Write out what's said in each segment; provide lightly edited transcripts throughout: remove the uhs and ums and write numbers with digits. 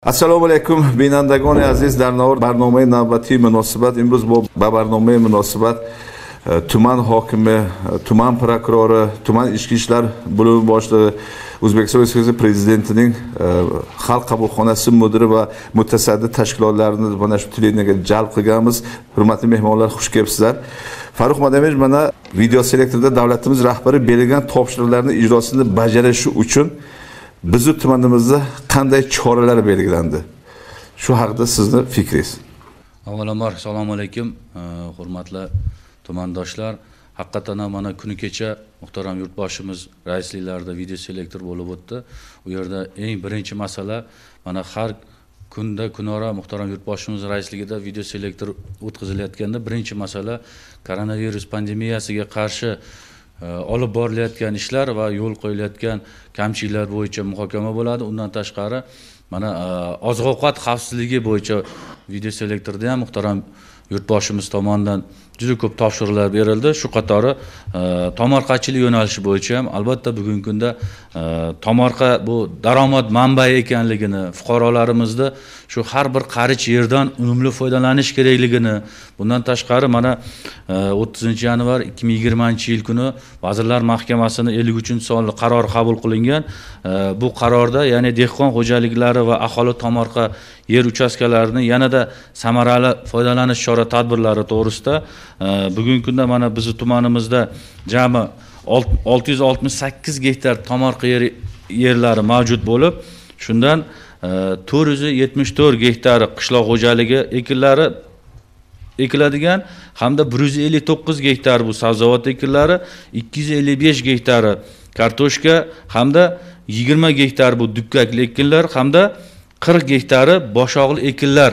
Ассалому алайкум, бинандагони азиз. Дар навор барномаи навбатии муносибат имрӯз ба барномаи муносибат tuman hokimi, tuman prokurori, tuman ichki ishlar bo'limi boshlig'i, O'zbekiston Respublikasi prezidentining xalq qabulxonasi mudiri va mutasaddi tashkilotlarini mana shu televideniyaga jalb qilganmiz. Hurmatli mehmonlar, xush kelibsizlar. Farruh Madamovich, mana video selektorda davlatimiz rahbari berilgan topshiriqlarni ijrosini bajarishi uchun bizni tumanimizda qanday choralar belgilandi? Shu haqida sizni fikringiz. Avvalambor assalomu alaykum, hurmatli tumandoshlar. Haqiqatan ham mana kuni kecha muhtaram yurtboshimiz raisliklarida video selektor bo'lib o'tdi. U yerda eng birinchi masala mana har kunda kunora muhtaram yurtboshimiz raisligida video selektor o'tkazilayotganda birinchi masala koronavirus pandemiyasiga qarshi olib borilayotgan ishlar va yo'l qo'yilayotgan kamchiliklar bo'yicha muhokama bo'ladi. Undan tashqari mana oziq-ovqat xavfsizligi bo'yicha video selektorda ham muhtaram yurtboshimiz tomonidan juda ko'p topshiriqlar berildi. Shu qatori tomorqachilik yo'nalishi bo'yicha ham albatta bugungi kunda tomorqa bu daromad manbai ekanligini, fuqarolarimizni shu har bir qarich yerdan unumli foydalanish kerakligini, bundan tashqari mana 30 yanvar 2020 yil kuni Vazirlar Mahkamasining 53 sonli qarori qabul qilingan. Bu qarorda, ya'ni dehqon xo'jaliklari va aholi tomorqa yer uchastkalarini yanada samarali foydalanish chora tadbirlari to'g'risida. Bugungi kunda mana bizni tumanimizda jami 668 gektar tomorqa yerlari mavjud bo'lib, shundan 474 gektari qishloq xo'jaligi ekinlari ekiladigan hamda 159 gektar bu sabzavot ekinlari, 255 gektari kartoshka hamda 20 gektar bu dukkakli ekinlar hamda 40 gektari boshoqli ekinlar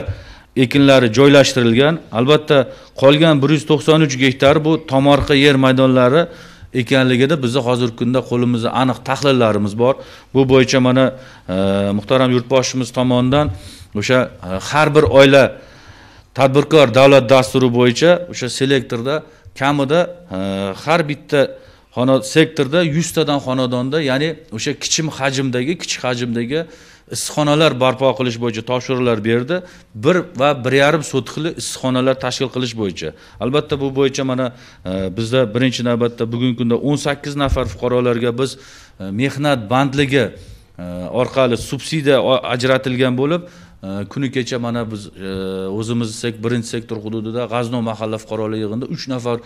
ekinlari joylashtirilgan. Albatta, qolgan 193 gektar bu tomorqa yer maydonlari ekanligida bizni hozirgi kunda qo'limizda aniq tahlillarimiz bor. Bu bo'yicha mana muhtaram yurtboshimiz tomonidan o'sha har bir oila tadbirkor davlat dasturi bo'yicha o'sha selektorda kamida har bitta xona sektorda 100 tadan xonadonda, ya'ni o'sha kichik hajmdagi issiqxonalar barpo qilish bo'yicha topshiriqlar berdi. 1 va 1,5 sotixli issiqxonalar tashkil qilish bo'yicha. Albatta, bu bo'yicha mana bizda birinchi navbatda bugungi kunda 18 nafar fuqarolarga biz mehnat bandligi orqali subsidiya ajratilgan bo'lib, kuni kecha mana biz o'zimiz birinchi sektor hududida G'azno mahalla fuqarolar yig'inida 3 nafar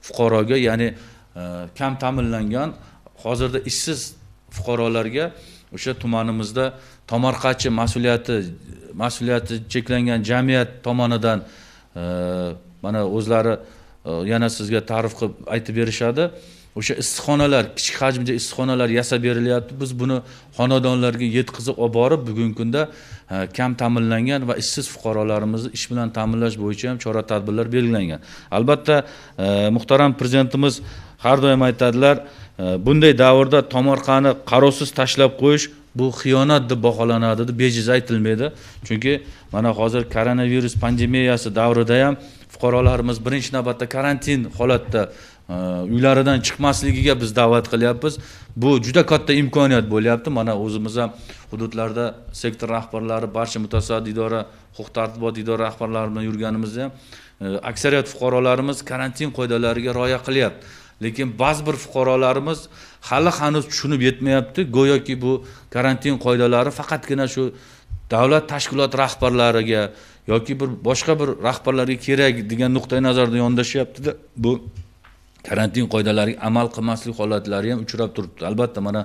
fuqaroga, ya'ni kam ta'minlangan, hozirda ishsiz fuqarolarga o'sha tumanimizda tomorqachi mas'uliyati cheklangan jamiyat tomonidan mana o'zlari yana sizga ta'rif qilib aytib berishadi, o'sha issiqxonalar, kichik hajmda issiqxonalar yasab berilyapti. Biz buni xonadonlarga yetkazib olib borib, bugungi kunda kam ta'minlangan va ishsiz fuqarolarimizni ish bilan ta'minlash bo'yicha ham chora tadbirlar belgilangan. Albatta, muhtaram prezidentimiz har doim aytadilar, bunday davrda tomorqani qarovsiz tashlab qo'yish bu xiyonat deb baholanadi deb bejiz aytilmaydi. Chunki mana hozir koronavirus pandemiyasi davrida ham fuqarolarimiz birinchi navbatda karantin holatda uylaridan chiqmasligiga biz da'vat qilyapmiz. Bu juda katta imkoniyat bo'lyapti. Mana o'zimiz ham hududlarda sektor rahbarlari, barcha mutasaddi idora, huquq tartibot idora rahbarlari bilan yurganimizda ham aksariyat fuqarolarimiz karantin qoidalariga rioya qilyapti. Lekin ba'zi bir fuqarolarimiz hali hanuz tushunib yetmayapti. Go'yoki bu karantin qoidalari faqatgina shu davlat tashkilot rahbarlariga yoki bir boshqa bir rahbarlarga kerak degan nuqtai nazarda yondashyapti-da, bu karantin qoidalariga amal qilmaslik holatlari ham uchrab turibdi. Albatta, mana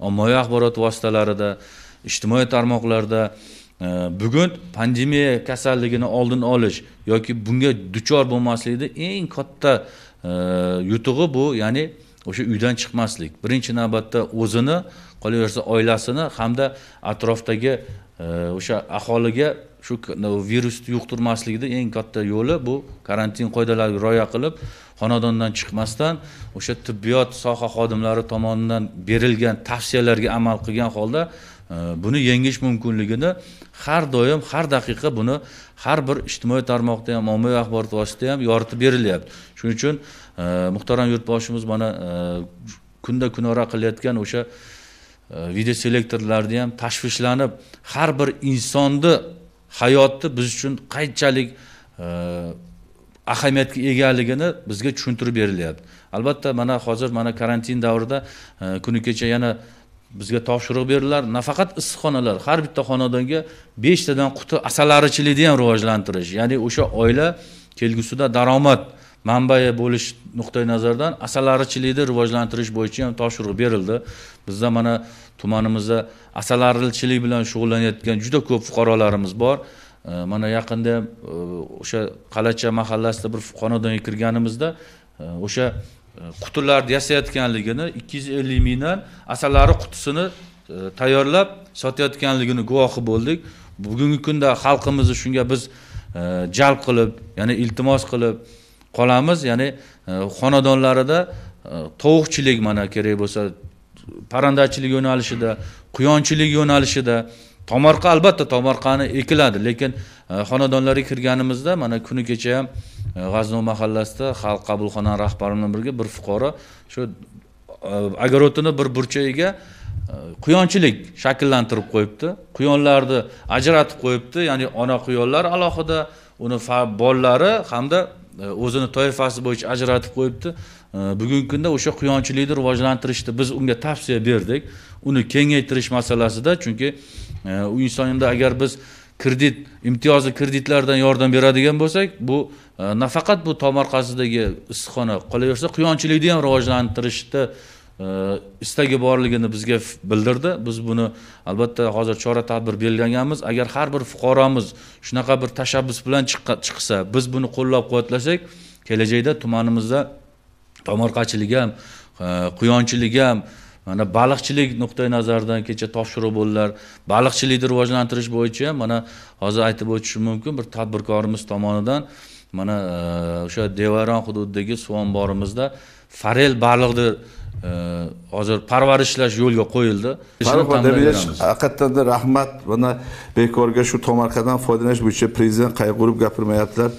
ommaviy axborot vositalarida, ijtimoiy tarmoqlarda bugun pandemiya kasalligini oldini olish yoki bunga duchor bo'lmaslikda eng katta yutug'i bu, ya'ni o'sha uydan chiqmaslik. Birinchi navbatda o'zini, qolaversa oilasini hamda atrofdagi o'sha aholiga shu virusni yuqtirmaslikda eng katta yo'li bu karantin qoidalariga rioya qilib, xonadondan chiqmasdan, o'sha tibbiyot soha xodimlari tomonidan berilgan tavsiyalarga amal qilgan holda buni yengish mumkinligini har doim, har daqiqa buni har bir ijtimoiy tarmoqda ham, ommaviy axborot vositasida ham yoritib berilyapti. Shuning uchun muhtaram yurtboshimiz mana kunda kunora qilayotgan o'sha videoselektorlarda ham tashvishlanib, har bir insonni hayoti biz uchun qanchalik ahamiyatga egaligini bizga tushuntirib berilyapti. Albatta mana hozir mana karantin davrida kuni kecha yana bizga topshiriq berildilar. Nafaqat issiqxonalar, har bitta xonadonga 5 tadan quti asalarichilikni ham rivojlantirish, ya'ni o'sha oila kelgusida daromad manbai bo'lish nuqtai nazaridan asalarichilikni rivojlantirish bo'yicha ham topshiriq berildi. Bizda mana tumanimizda asalarichilik bilan shug'ullanayotgan juda ko'p fuqarolarimiz bor. Mana yaqinda ham o'sha Qalacha mahallasida bir xonadonga kirganimizda o'sha qutilarni yasayotganligini, 250 mingdan asalari qutisini tayyorlab sotayotganligini guvohi bo'ldik. Bugungi kunda xalqimizni shunga biz jalb qilib, ya'ni iltimos qilib qolamiz, ya'ni xonadonlarida tovuqchilik mana kerak bo'lsa, parrandachilik yo'nalishida, quyonchilik yo'nalishida, tomorqa albatta tomorqani ekiladi, lekin xonadonlarga kirganimizda mana kuni kecha ham G'aznov mahallasida xalq qabulxona rahbari bilan birga bir fuqaro shu огородini bir burchagiga quyonchilik shakllantirib qo'yibdi. Quyonlarni ajratib qo'yibdi, ya'ni ona quyonlar alohida, uni bolalari hamda o'zini toifasi bo'yicha ajratib qo'yibdi. Bugungi kunda o'sha quyonchilikni rivojlantirishni biz unga tavsiya berdik. Uni kengaytirish masalasida, chunki u insonda agar biz kredit, imtiyozli kreditlardan yordam beradigan bo'lsak, bu nafaqat bu tomorqasidagi issiqxona, qolaversa quyonchilikni ham rivojlantirishda istagi borligini bizga bildirdi. Biz buni albatta hozir chora tadbir belgilaganmiz. Agar har bir fuqaromiz shunaqa bir tashabbus bilan chiqsa, biz buni qo'llab-quvvatlasak, kelajakda tumanimizda tomorqachilik ham, quyonchilik ham, mana baliqchilik nuqtai nazaridan kecha topshiriq bo'ldilar. Baliqchilikni rivojlantirish bo'yicha mana hozir aytib o'tishim mumkin, bir tadbirkorimiz tomonidan mana o'sha Devayron hududidagi suv omborimizda forel balig'ini hozir parvarishlash yo'lga qo'yildi. Haqiqatan da rahmat. Mana bekorga shu tomorqadan foydalanish bo'yicha prezident qayg'urib gapirmayaptilar.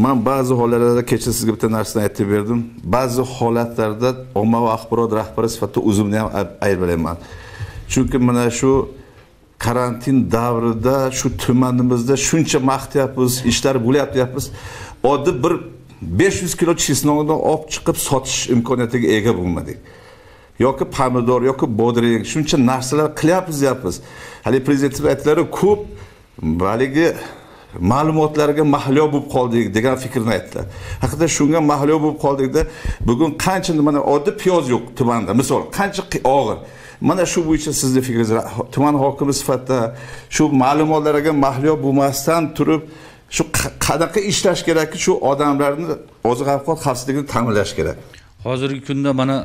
Men ba'zi holatlarda kecha sizga bitta narsani aytib berdim. Ba'zi holatlarda ommaviy axborot rahbari sifatida o'zimni ham ayblayman. Chunki mana shu karantin davrida shu tumanimizda shuncha maqtayapmiz, ishlar bo'lyapti deyapmiz. Oddiy bir 500 kilo chesnokni olib chiqib sotish imkoniyatiga ega bo'lmadik. Yoki pomidor, yoki bodring, shuncha narsalar qilyapmiz deyapmiz. Hali prezidentimiz aytdilari ko'p haligi ma'lumotlarga mahliyo bo'lib qoldik degan fikrni aytdilar. Haqiqatan shunga mahliyo bo'lib qoldikda, bugun qancha mana oddiy piyoz yo'q tumanda, misol qancha og'ir. Mana shu bo'yicha sizni fikringiz, tuman hokimi sifatida shu ma'lumotlarga mahliyo bo'lmasdan turib shu qanaqa ishlash kerakki, shu odamlarni oziq-ovqat xavfsizligini ta'minlash kerak. Hozirgi kunda mana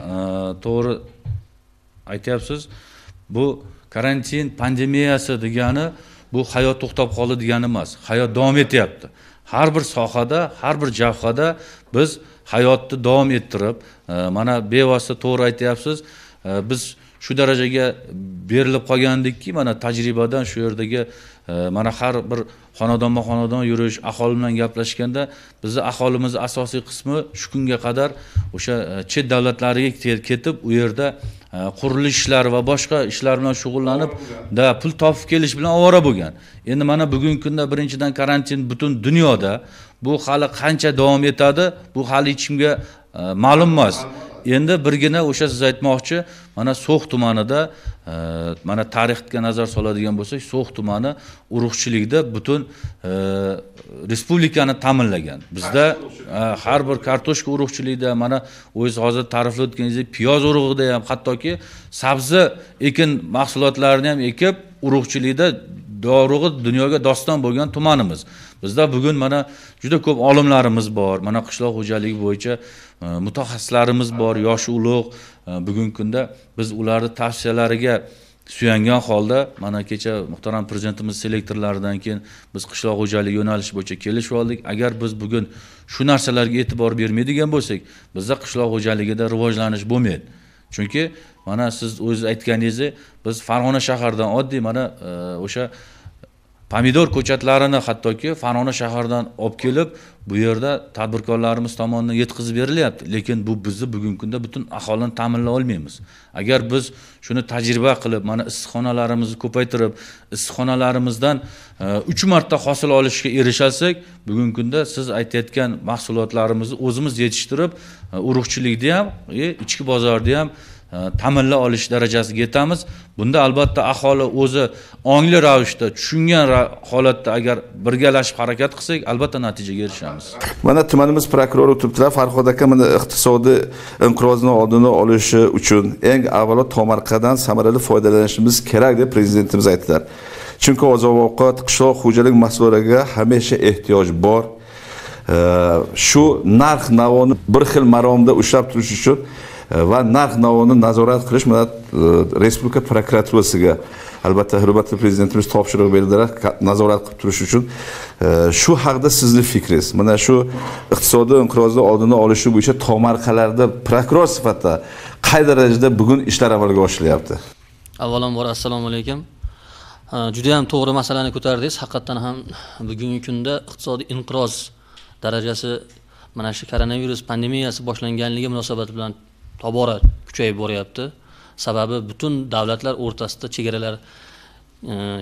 to'g'ri aytyapsiz, bu karantin pandemiyasi degani bu hayot to'xtab qoldi degani emas. Hayot davom etyapti. Har bir sohada, har bir jabhada biz hayotni davom ettirib, mana bevosita to'g'ri aytyapsiz, biz shu darajaga berilib qolgandikki, mana tajribadan shu yerdagi mana har bir xonadonma-xonadon yurish, aholi bilan gaplashganda bizni aholimiz asosiy qismi shu kunga qadar o'sha chet davlatlariga ketib, u yerda qurilish ishlari va boshqa ishlar bilan shug'ullanib, da pul topib kelish bilan ovora bo'lgan. Endi mana bugungi kunda birinchidan karantin butun dunyoda, bu hali qancha davom etadi, bu hali hech kimga ma'lum emas. Endi birgina o'sha siz aytmoqchi, mana So'x tumanida, mana tarixga nazar soladigan bo'lsak, So'x tumani urug'chilikda butun respublikani ta'minlagan. Bizda har bir kartoshka urug'chilikda, mana o'zingiz hozir ta'riflab o'tganingizdek, piyoz urug'ida ham, hattoki sabzi ekin mahsulotlarini ham ekib, urug'chilikda dorug'i dunyoga doston bo'lgan tumanimiz. Bizda bugun mana juda ko'p olimlarimiz bor, mana qishloq xo'jaligi bo'yicha mutaxassislarimiz bor, yoshi ulug'. Bugungi kunda biz ularni tavsiyalariga suyangan holda, mana kecha muhtaram prezidentimiz selektorlaridan keyin biz qishloq xo'jaligi yo'nalishi bo'yicha kelishib oldik. Agar biz bugun shu narsalarga e'tibor bermaydigan bo'lsak, bizda qishloq xo'jaligida rivojlanish bo'lmaydi. Chunki mana siz o'zingiz aytganingizdek, biz Farg'ona shaharidan oddiy mana o'sha Pomidor ko'chatlarini hattoki Farg'ona shahridan olib kelib, bu yerda tadbirkorlarimiz tomonidan yetkazib berilyapti. Lekin bu bizni bugungi kunda butun aholini ta'minlay olmaymiz. Agar biz shuni tajriba qilib, mana issiqxonalarimizni ko'paytirib, issiqxonalarimizdan 3 marta hosil olishga erishasak, bugungi kunda siz aytayotgan mahsulotlarimizni o'zimiz yetishtirib, urug'chilikda ham, ichki bozorda ham ta'minlay olish darajasiga yetamiz. Bunda albatta aholi o'zi ongli ravishda, tushungan holatda agar birgalashib harakat qilsak, albatta natijaga erishamiz. Mana tumanimiz prokurori o'tiribdilar. Farhod aka, mana iqtisodiy inqirozni oldini olish uchun eng avvalo tomorqadan samarali foydalanishimiz kerak deb prezidentimiz aytdilar. Chunki oziq-ovqat, qishloq xo'jalik mahsulotlariga hamisha ehtiyoj bor. Shu narx navoni bir xil maromda ushlab turish uchun va narx navoni nazorat qilish mana Respublika prokuraturasiga albatta hurmatli prezidentimiz topshiriq berdilar, nazorat qilib turish uchun. Shu haqda sizni fikringiz, mana shu iqtisodiy inqirozni oldini olish bo'yicha tomorqalarda prokuror sifatida qay darajada bugun ishlar amalga oshirilyapti? Avvalambor assalomu alaykum. Juda ham to'g'ri masalani ko'tardingiz. Haqiqatan ham bugungi kunda iqtisodiy inqiroz darajasi mana shu koronavirus pandemiyasi boshlanganligi munosabati bilan tobora kuchayib boryapti. Sababi butun davlatlar o'rtasida chegaralar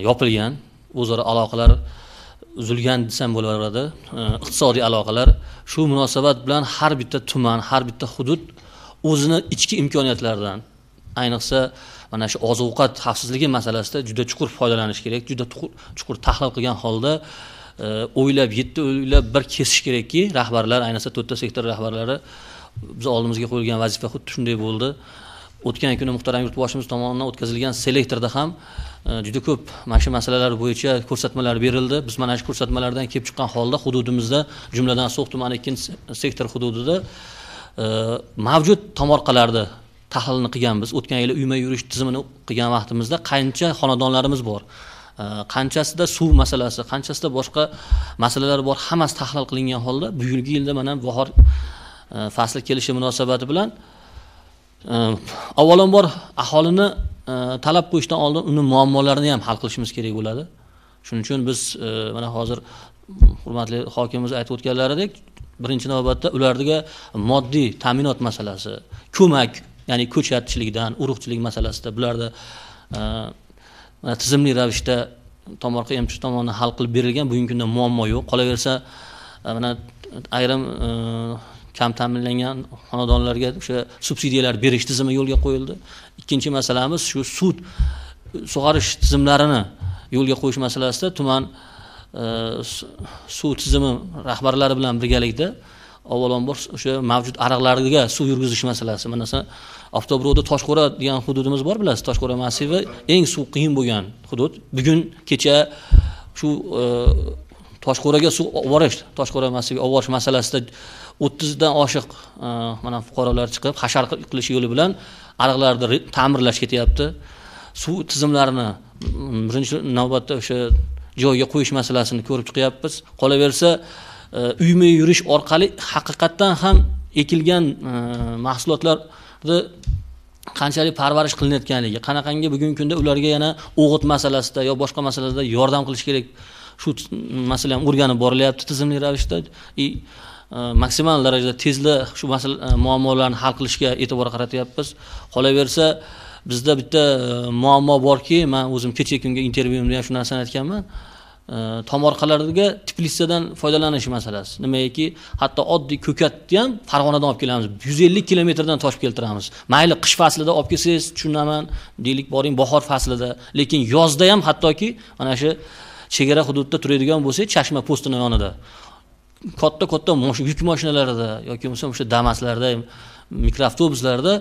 yopilgan, o'zaro aloqalar uzilgan desam bo'laveradi, iqtisodiy aloqalar. Shu munosabat bilan har bitta tuman, har bitta hudud o'zini ichki imkoniyatlaridan, ayniqsa mana shu oziq-ovqat xavfsizligi masalasida juda chuqur foydalanish kerak, juda chuqur tahlil qilgan holda o'ylab, yetti o'ylab bir kesish kerakki, rahbarlar, ayniqsa to'rtta sektor rahbarlari biz oldimizga qo'yilgan vazifa xuddi shunday bo'ldi. O'tgan kuni muhtaram yurtboshimiz tomonidan o'tkazilgan selektorda ham juda ko'p mana shu masalalar bo'yicha ko'rsatmalar berildi. Biz mana shu ko'rsatmalardan kelib chiqqan holda hududimizda, jumladan So'x tumani 2-sektor hududida mavjud tomorqalarni tahlilini qilganmiz. O'tgan yili uyma yurish tizimini qilgan vaqtimizda qancha xonadonlarimiz bor, qanchasida suv masalasi, qanchasida boshqa masalalar bor, hammasi tahlil qilingan holda bu yilgi yilda mana bahor fasli kelishi munosabati bilan avvalambor aholini talab qo'yishdan oldin uni muammolarini ham hal qilishimiz kerak bo'ladi. Shuning uchun biz mana hozir hurmatli hokimimiz aytib o'tganlaridek, birinchi navbatda ularga moddiy ta'minot masalasi, ko'mak, ya'ni ko'chatchilikdan, urug'chilik masalasida bularda tizimli ravishda tomorqa emchi tomonidan hal qilib berilgan. Bugungi kunda muammo yo'q. Qolaversa mana ayrim kam ta'minlangan xonadonlarga o'sha subsidiyalar berish tizimi yo'lga qo'yildi. Ikkinchi masalamiz shu sut sug'orish tizimlarini yo'lga qo'yish masalasida tuman suv tizimi rahbarlari bilan birgalikda avvalambor o'sha mavjud ariqlarga suv yurgizish masalasi. Masalan, Oftobro'da Toshqo'ra degan hududimiz bor, bilasiz, Toshqo'ra massivi eng suv qiyin bo'lgan hudud. Bugun kecha shu Toshqo'raga suv olib, Toshqo'ra massiviga olib borish masalasida 30 dan oshiq mana fuqarolar chiqib hashar qilish yo'li bilan ariqlarni ta'mirlash ketyapti. Suv tizimlarini birinchi navbatda o'sha joyiga qo'yish masalasini ko'rib chiqyapmiz. Qolaversa uyma yurish orqali haqiqatdan ham ekilgan mahsulotlarni qanchalik parvarish qilinayotganligi, qanaqangi bugungi kunda ularga yana o'g'it masalasida yo boshqa masalarda yordam qilish kerak, shu masala ham o'rganib borilyapti tizimli ravishda. Maksimal darajada tezda shu masala muammolarni hal qilishga e'tibor qaratyapmiz. Qolaversa bizda bitta muammo borki, men o'zim kecha kungi intervyumda ham shu narsani aytganman. Tomorqalarga teplitsadan foydalanish masalasi. Nimagaki, hatto oddiy ko'katni ham Farg'onadan olib kelamiz. 150 kilometrdan toshib keltiramiz. Mayli qish faslida olib kelsangiz tushunaman, deylik boring bahor faslida, lekin yozda ham hattoki mana shu chegara hududda turadigan bo'lsak, Chashma postini yonida katta-katta yuk mashinalarida yoki bo'lmasa o'sha Damaslarda, mikroavtobuslarda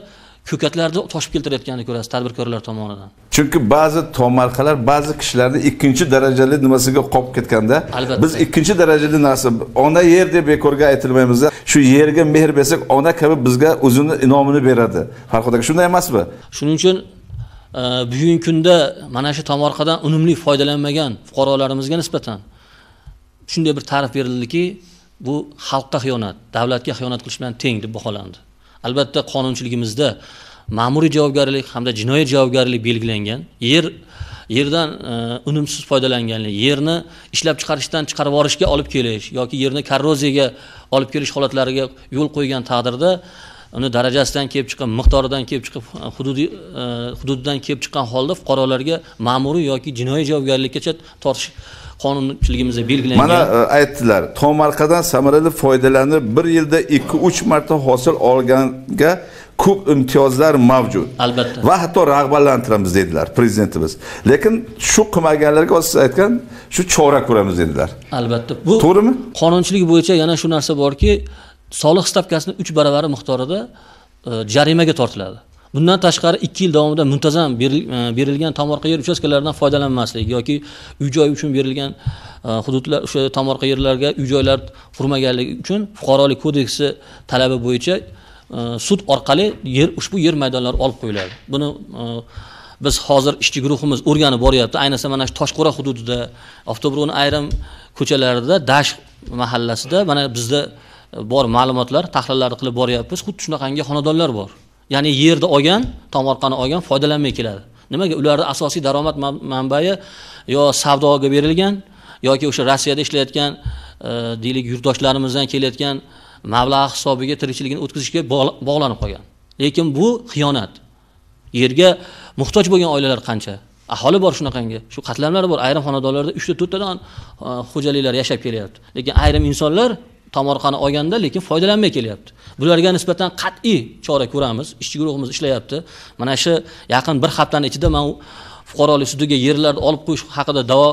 ko'katlarni toshib keltirayotganini ko'rasiz tadbirkorlar tomonidan. Chunki ba'zi tomorqalar ba'zi kishilarni ikkinchi darajali nimasiga qolib ketganda, biz ikkinchi darajali narsa ona yer deb bekorga aytilmaymiz. Shu yerga mehr bersak, ona kabi bizga o'zini inomini beradi. Farhod aka, shunday emasmi? Shuning uchun bugungi kunda mana shu tomorqadan unumli foydalanmagan fuqarolarimizga nisbatan shunday bir ta'rif berildiki, bu xalqqa xiyonat, davlatga xiyonat qilish bilan teng deb baholandi. Albatta qonunchiligimizda ma'muriy javobgarlik hamda jinoiy javobgarlik belgilangan. Yer yerdan unumsiz foydalanganlik, yerni ishlab chiqarishdan chiqarib yuborishga olib kelish yoki yerni korroziyaga olib kelish holatlariga yo'l qo'ygan taqdirda uni darajasidan kelib chiqqan, miqdoridan kelib chiqib, hududidan kelib chiqqan holda fuqarolarga ma'muriy yoki jinoiy javobgarlikkacha tortish qonunchiligimizda belgilangan. Mana aytdilar, tomorqadan samarali foydalanib bir yilda 2-3 marta hosil olganga ko'p imtiyozlar mavjud. Albatta. Va hatto rag'batlantiramiz dedilar prezidentimiz. Lekin shu qilmaganlarga siz aytgan shu chora ko'ramiz dedilar. Albatta. Bu to'g'rimi? Qonunchilik bo'yicha yana shu narsa borki, soliq stavkasini 3 baravari miqdorida jarimaga tortiladi. Bundan tashqari 2 yil davomida muntazam berilgan tomorqa yer uchastkalaridan foydalanmaslik yoki uy-joy uchun berilgan hududlar o'sha tomorqa yerlarga uy-joylar qurmaganligi uchun fuqarolik kodeksi talabi bo'yicha sud orqali ushbu yer maydonlari olib qo'yiladi. Buni biz hozir ishchi guruhimiz o'rganib boryapti. Ayniqsa mana shu Toshqo'ra hududida, Avtobrovning ayrim ko'chalarida, Dash mahallasida mana bizda bor ma'lumotlar, tahlillar qilib boryapmiz. Xuddi shunaqangi xonadonlar bor. Ya'ni yerni olgan, tomorqani olgan, foydalanmay keladi. Nimaga? Ularning asosiy daromad manbai yo savdoga berilgan yoki o'sha Rossiyada ishlayotgan, deylik, yurtdoshlarimizdan kelayotgan mablag' hisobiga tirikchiligini o'tkazishga bog'lanib qolgan. Lekin bu xiyonat. Yerga muhtoj bo'lgan oilalar qancha? Aholi bor shunaqangi, shu qatlamlar bor. Ayrim xonadonlarda 3 ta 4 tadan xo'jaliklar yashab kelyapti. Lekin ayrim insonlar tomorqani olganda lekin foydalanmay kelyapti. Bularga nisbatan qat'iy chora ko'ramiz. Ishchi guruhimiz ishlayapti. Mana shu yaqin bir haftaning ichida men fuqarolik sudiga yerlarni olib qo'yish haqida da'vo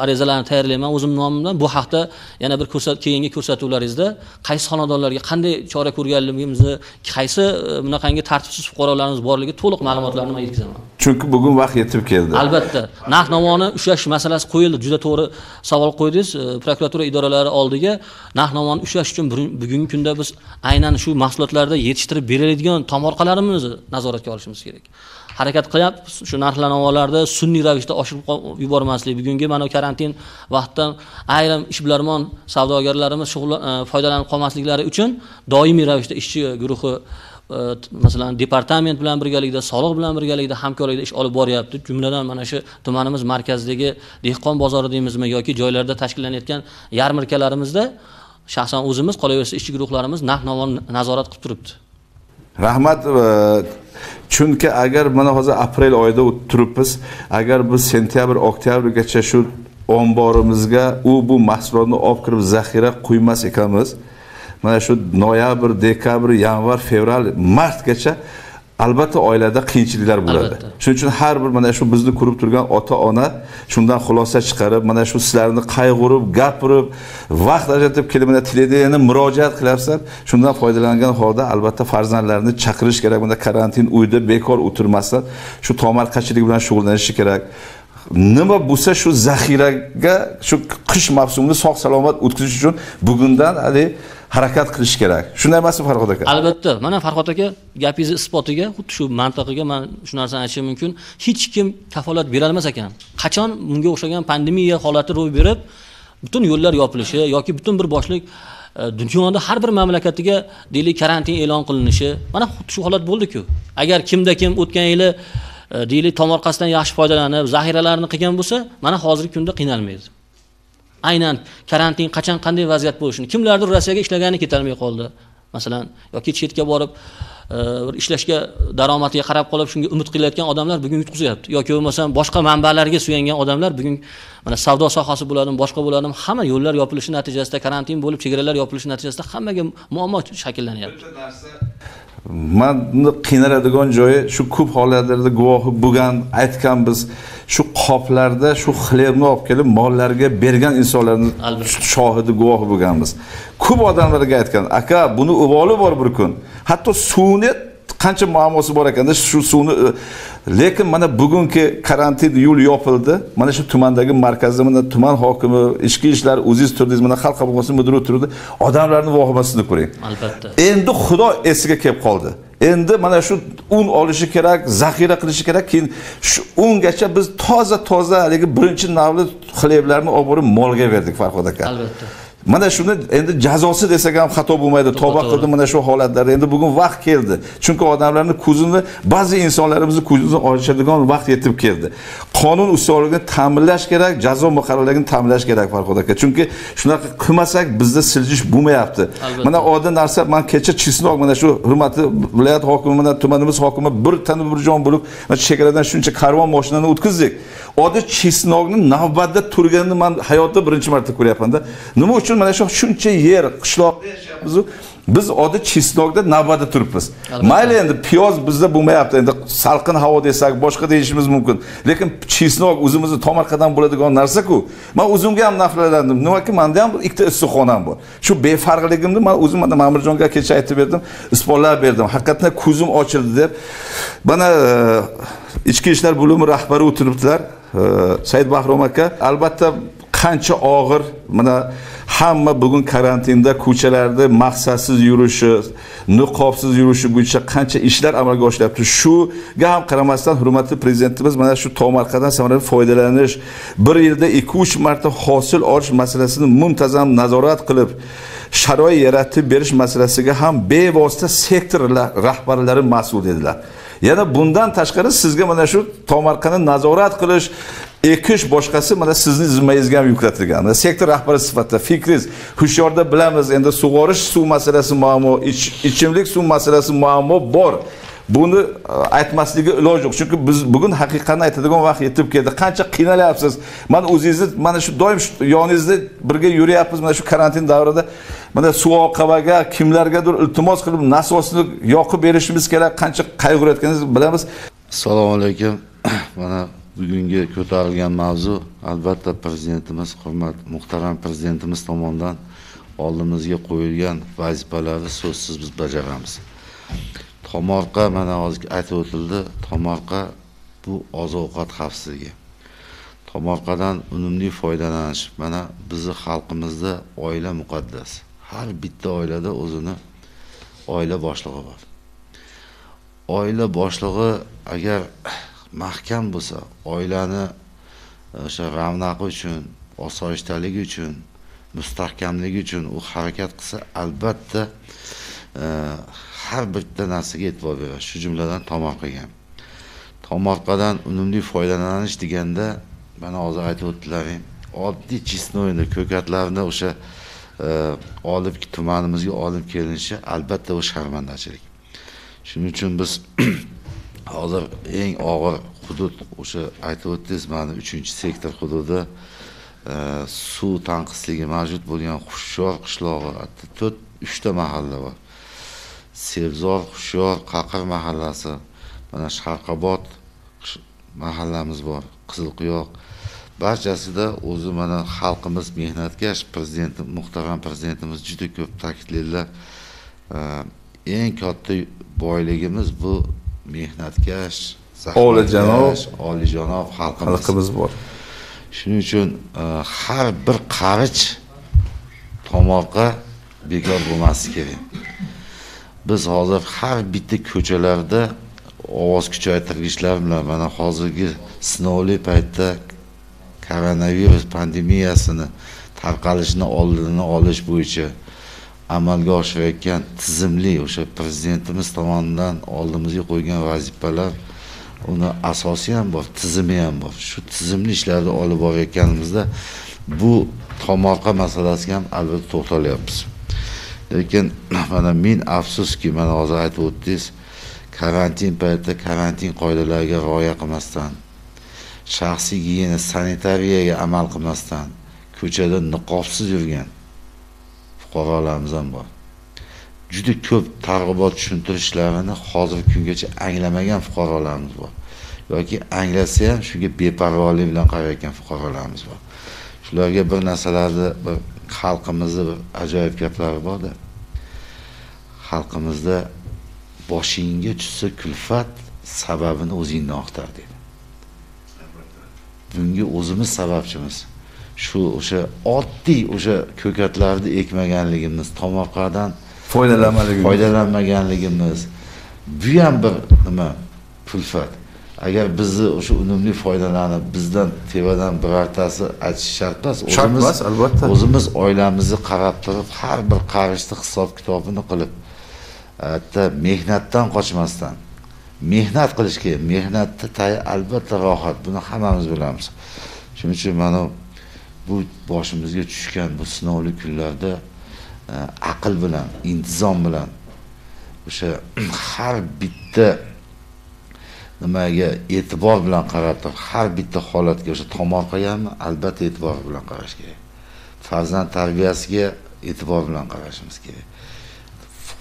arizalarini tayyorlayman o'zim nomimdan. Bu haqda yana bir keyingi ko'rsatuvlaringizda qaysi xonadonlarga qanday chora ko'rganligimizni, qaysi bunaqangi tartibsiz fuqarolarimiz borligi to'liq ma'lumotlarni men yetkazaman. Chunki bugun vaqt yetib keldi. Albatta, narx-navoni ushlash masalasi qo'yildi. Juda to'g'ri savol qo'ydingiz. Prokuratura idoralari oldiga narx-navoni ushlash uchun bugungi kunda biz aynan shu mahsulotlarda yetishtirib beriladigan tomorqalarimizni nazoratga olishimiz kerak. Harakat qilyapmiz shu narx-navolarda sun'iy ravishda oshirib yubormaslik. Bugungi mana karantin vaqtidan ayrim ishbilarmon savdogarlarimiz foydalanib qolmasliklari uchun doimiy ravishda ishchi guruhi, masalan, departament bilan birgalikda, soliq bilan birgalikda hamkorlikda ish olib boryapti. Jumladan mana shu tumanimiz markazidagi dehqon bozori deymizmi yoki joylarda tashkillanayotgan yarmarkalarimizda shaxsan o'zimiz, qolaversa ishchi guruhlarimiz narx-navoni nazorat qilib turibdi. Rahmat. Chunki agar mana hozir aprel oyida turibmiz, agar biz sentyabr, oktyabrgacha shu omborimizga u bu mahsulotni olib kirib zaxira qo'ymas ekanmiz, mana shu noyabr, dekabr, yanvar, fevral, martgacha albatta oilada qiyinchiliklar bo'ladi. Shuning uchun har bir mana shu bizni ko'rib turgan ota-ona shundan xulosa chiqarib, mana shu sizlarni qayg'urib, gapirib, vaqt ajratib kelib mana televideniyaga murojaat qilyapsizlar. Shundan foydalangan holda albatta farzandlarni chaqirish kerak. Bunda karantin uyda bekor o'tirmasdan shu tomorqachilik bilan shug'ullanishi kerak. Nima bo'lsa shu zaxiraga shu qish mavsumini sog' salomat o'tkazish uchun bugundan hali harakat qilish kerak. Shunday emasmi Farhod aka? Albatta. Mana Farhod aka gapingizni isbotiga, xuddi shu mantiqiga men shu narsani aytishim mumkin. Hech kim kafolat bera olmas ekan. Qachon bunga o'xshagan pandemiya holati ro'y berib, butun yo'llar yopilishi yoki butun bir boshlik dunyoda har bir mamlakatiga deylik karantin e'lon qilinishi, mana xuddi shu holat bo'ldi-ku. Agar kimda kim o'tgan yili deylik tomorqasidan yaxshi foydalanib, zaxiralarini qilgan bo'lsa, mana hozirgi kunda qiynalmaydi. Aynan karantin qachon qanday vaziyat bo'lishini, kimlardir Rossiyaga ishlagani ketalmay qoldi, masalan, yoki chetga borib bir ishlashga daromadiga qarab qolib shunga umid qilayotgan odamlar bugun yutqazyapti, yoki bo'lmasam boshqa manbalarga suyangan odamlar bugun mana savdo sohasi bo'ladimi, boshqa bo'ladimi, hamma yo'llar yopilishi natijasida, karantin bo'lib, chegaralar yopilishi natijasida hammaga muammo shakllanyapti. Meni qiynaladigan joyi shu ko'p holatlarda guvohi bo'lgan, aytgan biz shu qoplarda shu xlebni olib kelib mollarga bergan insonlarni shohidi guvohi bo'lganmiz. Ko'p odamlarga aytgan, aka buni uvoli bor bir kun. Hatto suvni qancha muammosi bor ekanda shu suvni, lekin mana bugungi karantin yo'l yopildi. Mana shu tumandagi markazda mana tuman hokimi, ichki ishlar o'zingiz turdingiz, mana xalq qabulxonasi mudiri turdi. Odamlarning vahimasini ko'ring. Albatta. Endi Xudo esiga kelib qoldi. Endi mana shu un olishi kerak, zaxira qilishi kerak. Keyin shu ungacha biz toza-toza haligi birinchi navli xleblarni olib borib molga berdik Farhod aka. Albatta. Mana shuni endi jazosi desak ham xato bo'lmaydi. Tavba qildim mana shu holatlarda. Endi bugun vaqt keldi. Chunki odamlarning ko'zini, ba'zi insonlarimizning ko'zini ochadigan vaqt yetib keldi. Qonun ustuvorligini ta'minlash kerak, jazo muqarrarligini ta'minlash kerak Farhod aka. Chunki shunaqa qilmasak bizda siljish bo'lmayapti. Mana oddiy narsa, men kecha Chesnok mana shu hurmatli viloyat hokimi bilan tumanimiz hokimi bir tana bir jon bo'lib chegaradan shuncha karvon mashinani o'tkazdik. Oddiy Chesnokni navbatda turganini men hayotda birinchi marta ko'ryapman-da. Nima uchun mana shu shuncha yer qishloqda yashayapmiz, biz oddiy Chesnokda navbatda turibmiz. Mayli endi piyoz bizda bo'lmayapti, endi salqin havo desak boshqa deyishimiz mumkin. Lekin Chesnok o'zimizni tomorqadan bo'ladigan narsa-ku. Men o'zimga ham nafratlandim. Nimaki menda ham ikkita issiqxonam bor. Shu befarqligimni men o'zim mana Ma'murjonga kecha aytib berdim, isbotlab berdim. Haqiqatan ko'zim ochildi deb. Mana Ichki ishlar bo'limi rahbari o'tiribdilar. Said Bahrom aka, albatta qancha og'ir mana hamma bugun karantinda ko'chalarda maqsadsiz yurishi, niqobsiz yurishi bo'yicha qancha ishlar amalga oshiryapti. Shuga ham qaramasdan hurmatli prezidentimiz mana shu tomorqadan samarali foydalanish, bir yilda 2-3 marta hosil olish masalasini muntazam nazorat qilib, sharoit yaratib berish masalasiga ham bevosita sektor rahbarlari mas'ul dedilar. Yana bundan tashqari sizga mana shu tomorqani nazorat qilish, ekish boshqasi mana sizni zimmangizga ham yuklatilgan. Mana sektor rahbari sifatida fikringiz, hushyorda bilamiz endi sug'orish suv masalasi muammo, ichimlik suv masalasi muammo bor. Buni aytmasligi iloj yo'q. Chunki biz bugun haqiqatni aytadigan vaqt yetib keldi. Qancha qiynalyapsiz? Mana o'zingizni mana shu doim yoningizda birga yuryapmiz mana shu karantin davrida. Mana suv oqavaga kimlargadir iltimos qilib nasosni yoqib berishimiz kerak. Qancha qayg'urayotganingizni bilamiz. Assalomu alaykum. Mana bugungi ko'tarilgan mavzu albatta prezidentimiz, hurmat muhtaram prezidentimiz tomonidan oldimizga qo'yilgan vazifalarni so'zsiz biz bajaramiz. Tomorqa, mana hozir aytib o'tildi, tomorqa bu oziq-ovqat xavfsizligi. Tomorqadan unumli foydalanish, mana bizni xalqimizda oila muqaddas. Har bitta oilada o'zini oila boshlig'i bor. Oila boshlig'i agar mahkam bo'lsa, oilani o'sha ravnaqi uchun, osoyishtaligi uchun, mustahkamligi uchun u harakat qilsa, albatta har bitta narsaga e'tibor beradi. Shu jumladan tomorqaga. Tomorqadan unumli foydalanish deganda, mana hozir aytib o'tdilaring, oddiy chesnoyni, ko'katlarni o'sha olib tumanimizga olib kelinishi albatta u sharmandachilik. Shuning uchun biz hozir eng og'ir hudud o'sha aytib o'tdingiz, mana 3-sektor hududi suv tanqisligi mavjud bo'lgan Hushyor qishlog'i, hatto 3 ta mahalla bor. Sebzor, Hushyor, Qaqir mahallasi, mana Sharqobod mahallamiz bor, Qizilqiyoq. Barchasida o'zi mana xalqimiz mehnatkash, prezident, muhtaram prezidentimiz juda ko'p ta'kidlaydilar. Eng katta boyligimiz bu mehnatkash, oliyjanob xalqimiz bor. Shuning uchun har bir qarich tomorqa bekor bo'lmasligi kerak. Biz hozir har bitta ko'chalarda ovoz kuchaytirgichlar bilan mana hozirgi sinovli paytda koronavirus pandemiyasini tarqalishini oldini olish bo'yicha amalga oshirayotgan tizimli o'sha prezidentimiz tomonidan oldimizga qo'ygan vazifalar, uni asosi ham bor, tizimi ham bor. Shu tizimli ishlarni olib borayotganimizda bu tomorqa masalasiga ham albatta to'xtalyapmiz. Lekin mana men afsuski, mana hozir aytib o'tdingiz, karantin paytida karantin qoidalariga rioya qilmasdan, shaxsiy gigiyena, sanitariyaga amal qilmasdan ko'chada niqobsiz yurgan fuqarolarimiz ham bor. Juda ko'p targ'ibot tushuntirishlarini hozirgi kungacha anglamagan fuqarolarimiz bor. Yoki anglasa ham shunga beparvolik bilan qarayotgan fuqarolarimiz bor. Shularga bir narsalarni, bir xalqimizda bir ajoyib gaplari bor-da. Xalqimizda boshingga tushsa kulfat, sababini o'zingdan axtar deydi. Bunga o'zimiz sababchimiz. Shu o'sha oddiy o'sha ko'katlarni ekmaganligimiz, tomorqadan foydalanmaganligimiz, bu ham bir nima kulfat. Agar bizni o'sha unumli foydalanib, bizdan tevadan birortasi aytish shart emas. Shart emas, albatta. O'zimiz oilamizni qarab turib, har bir qarishni hisob kitobini qilib, hatto mehnatdan qochmasdan mehnat qilish kerak. Mehnatda tayi albatta rohat. Buni hammamiz bilamiz. Shuning uchun mana bu boshimizga tushgan bu sinovli kunlarda aql bilan, intizom bilan o'sha har bitta nimaga e'tibor bilan qarab turib, har bitta holatga o'sha tomorqaganmi, albatta e'tibor bilan qarash kerak. Farzand tarbiyasiga e'tibor bilan qarashimiz kerak.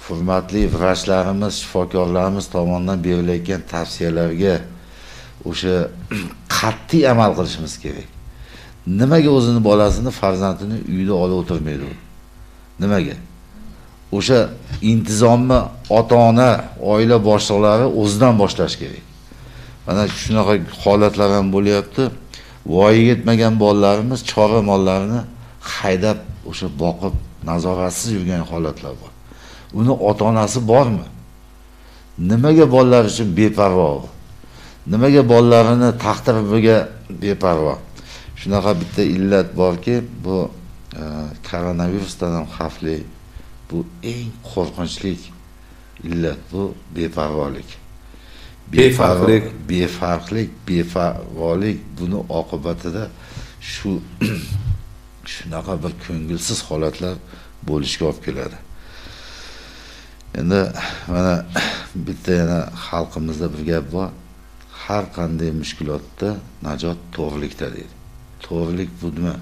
Hurmatli vrachlarimiz, shifokorlarimiz tomonidan berilayotgan tavsiyalarga o'sha qat'iy amal qilishimiz kerak. Nimaga o'zini bolasini, farzandini uyda olib o'tirmaydi u? Nimaga? O'sha intizomni ota-ona, oila boshliqlari o'zidan boshlash kerak. Mana shunaqa holatlar ham bo'lyapti. Voyaga yetmagan bolalarimiz chorva mollarini haydab, o'sha boqib, nazoratsiz yurgan holatlar bor. Uni ota-onasi bormi? Nimaga bolalar uchun beparvo? Nimaga bolalarini taqdiriga beparvo? Shunaqa bitta illat borki, bu koronavirusdan ham xavfli, bu eng qo'rqinchli illat, bu beparvolik. Befarqlik, befarqlik, beparvolik, buni oqibatida shu shunaqa bir ko'ngilsiz holatlar bo'lishga olib keladi. Endi mana bitta yana xalqimizda bir gap bor. Har qanday mushkulotda najot to'g'rilikda deydi. To'g'rilik bu nima?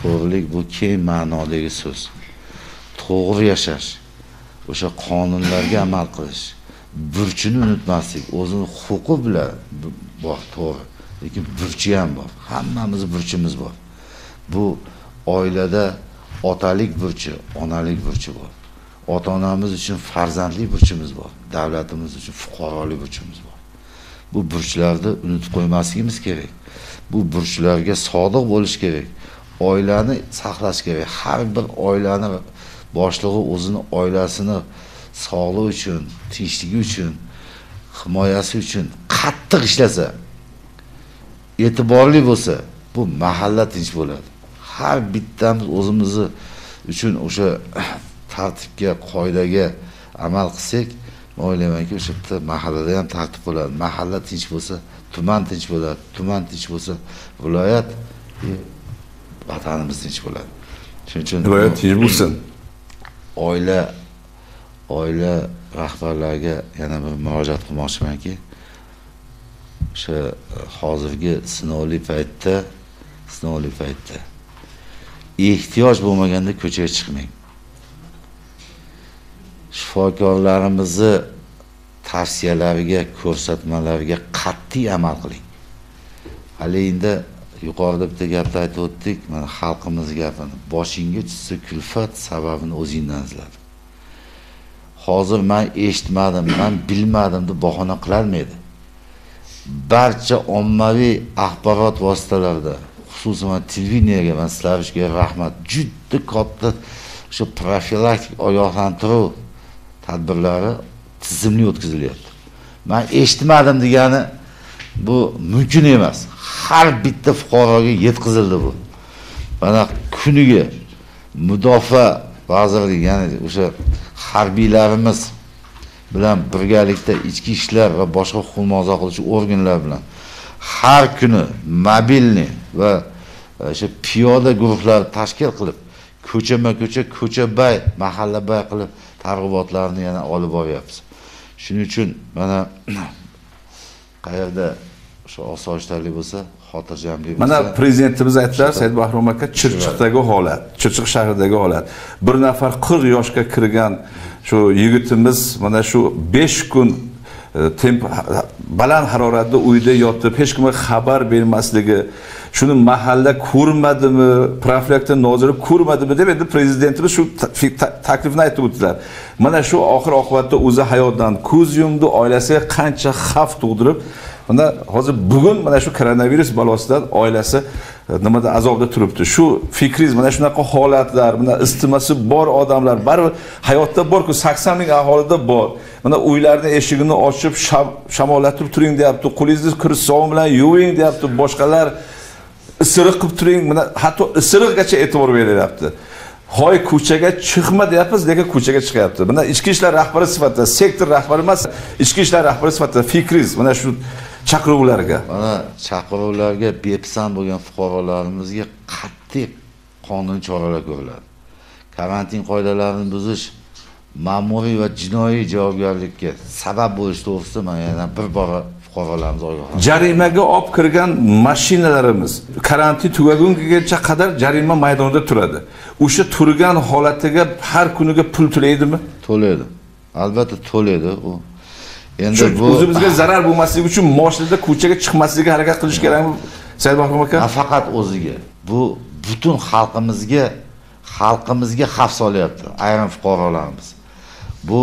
To'g'rilik bu keng ma'nodagi so'z. To'g'ri yashash, o'sha qonunlarga amal qilish, burchini unutmaslik, o'zini huquqi bilan bor, to'g'ri, lekin burchi ham bor. Hammamiz burchimiz bor. Bu oilada otalik burchi, onalik burchi bor. Ota-onamiz uchun farzandlik burchimiz bor, davlatimiz uchun fuqarolik burchimiz bor. Bu burchlarni unutib qo'ymasligimiz kerak. Bu burchlarga sodiq bo'lish kerak. Oilani saqlash kerak. Har bir oilani boshlig'i o'zini oilasini sog'lig'i uchun, tinchligi uchun, himoyasi uchun qattiq ishlasa, e'tiborli bo'lsa, bu mahalla tinch bo'ladi. Har bittamiz o'zimizni uchun o'sha tartibga, qoidaga amal qilsak, men o'ylaymanki, o'sha bitta mahallada ham tartib bo'ladi. Mahalla tinch bo'lsa, tuman tinch bo'ladi. Tuman tinch bo'lsa, viloyat, vatanimiz tinch bo'ladi. Shuning uchun viloyat tinch bo'lsin. Oila rahbarlariga yana bir murojaat qilmoqchimanki, o'sha hozirgi sinovli paytda ehtiyoj bo'lmaganda ko'chaga chiqmang. Shifokorlarimizni tavsiyalariga, ko'rsatmalariga qat'iy amal qiling. Hali endi yuqorida bitta gapni aytib o'tdik, mana xalqimiz gapini. Boshingga tushsa kulfat, sababini o'zingdan izladi. Hozir men eshitmadim, men bilmadim deb bahona qilarmaydi. Barcha ommaviy axborot vositalarida, xususan televideniyaga, men sizlarga rahmat, juda katta o'sha profilaktik ogohlantiruv tadbirlari tizimli o'tkazilyapti. Men eshitmadim degani bu mumkin emas. Har bitta fuqaroga yetkazildi bu. Mana kuniga Mudofaa vazirligi, ya'ni o'sha harbiylarimiz bilan birgalikda ichki ishlar va boshqa huquq muhofaza qiluvchi organlar bilan har kuni mobilni va o'sha piyoda guruhlar tashkil qilib, ko'chama-ko'cha, ko'chabay, mahallabay qilib targ'ibotlarni yana olib boryapmiz. Shuning uchun mana qayerda o'sha osoyishtalik bo'lsa, xotirjamlik bo'lsa. Mana prezidentimiz aytdilar, Said Bahrom aka, Chirchiqdagi holat, Chirchiq shahridagi holat. Bir nafar 40 yoshga kirgan shu yigitimiz mana shu 5 kun baland haroratda uyda yotib, hech kimga xabar bermasligi, shuni mahalla ko'rmadimi, profilaktika noziri ko'rmadimi deb endi prezidentimiz shu taklifni aytib o'tdilar. Mana shu oxir oqibatda o'zi hayotdan ko'z yumdi, oilasiga qancha xavf tug'dirib, Mana hozir bugun mana shu koronavirus balosidan oilasi nimada azobda turibdi. Shu fikringiz mana shunaqa holatlar, mana isitmasi bor odamlar baribir hayotda bor-ku, 80 ming aholida bor. Mana uylarning eshigini ochib shamollatib turing deyapti, qo'lingizni kir sovun bilan yuving deyapti, boshqalar isiriq qilib turing, mana hatto isiriqgacha e'tibor berilyapti. Hoy ko'chaga chiqma deyapmiz, lekin ko'chaga chiqyapti. Mana ichki ishlar rahbari sifatida, sektor rahbari emas, ichki ishlar rahbari sifatida fikringiz mana shu chaqiruvlarga. Mana chaqiruvlarga bepisand bo'lgan fuqarolarimizga qat'iy qonuniy choralar ko'riladi. Karantin qoidalarini buzish ma'muriy va jinoiy javobgarlikka sabab bo'lishi to'g'risida men yana bir bora fuqarolarimiz ogohlantiramiz. Jarimaga olib kirgan mashinalarimiz karantin tugagungacha qadar jarima maydonida turadi. O'sha turgan holatiga har kuniga pul to'laydimi? To'laydi. Albatta to'laydi u. Endi bu o'zimizga zarar bo'lmasligi uchun mashinada ko'chaga chiqmasligiga harakat qilish kerakmi, Said Bahrom aka? Nafaqat o'ziga, bu butun xalqimizga xavf solyapti ayrim fuqarolarimiz. Bu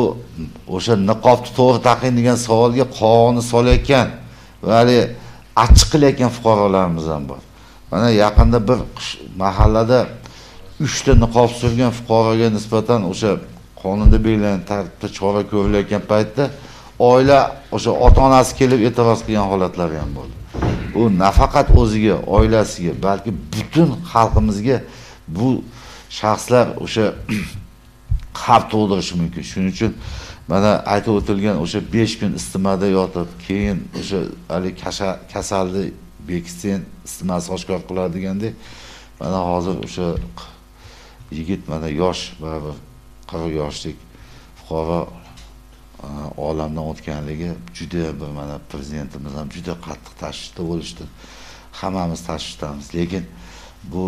o'sha niqobni to'g'ri taqing degan savolga qog'ozni solayotgan va hali achchiq qilayotgan fuqarolarimiz ham bor. Mana yaqinda bir mahallada 3 ta niqob surgan fuqaroga nisbatan o'sha qonunda belgilangan tartibda chora ko'rilayotgan paytda oila o'sha ota-onasi kelib e'tiroz qilgan holatlari ham bo'ldi. U nafaqat o'ziga, oilasiga, balki butun xalqimizga bu shaxslar o'sha xavf tug'dirishi mumkin. Shuning uchun mana aytib o'tilgan o'sha 5 kun isitmada yotib, keyin o'sha hali kasalni bekitsin, isitmasi oshkor qiladi degandek, mana hozir o'sha yigit, mana yosh, baribir 40 yoshlik fuqaro olamdan o'tganligi juda bir, mana prezidentimiz ham juda qattiq tashvishda bo'lishdi. Hammamiz tashvishdamiz, lekin bu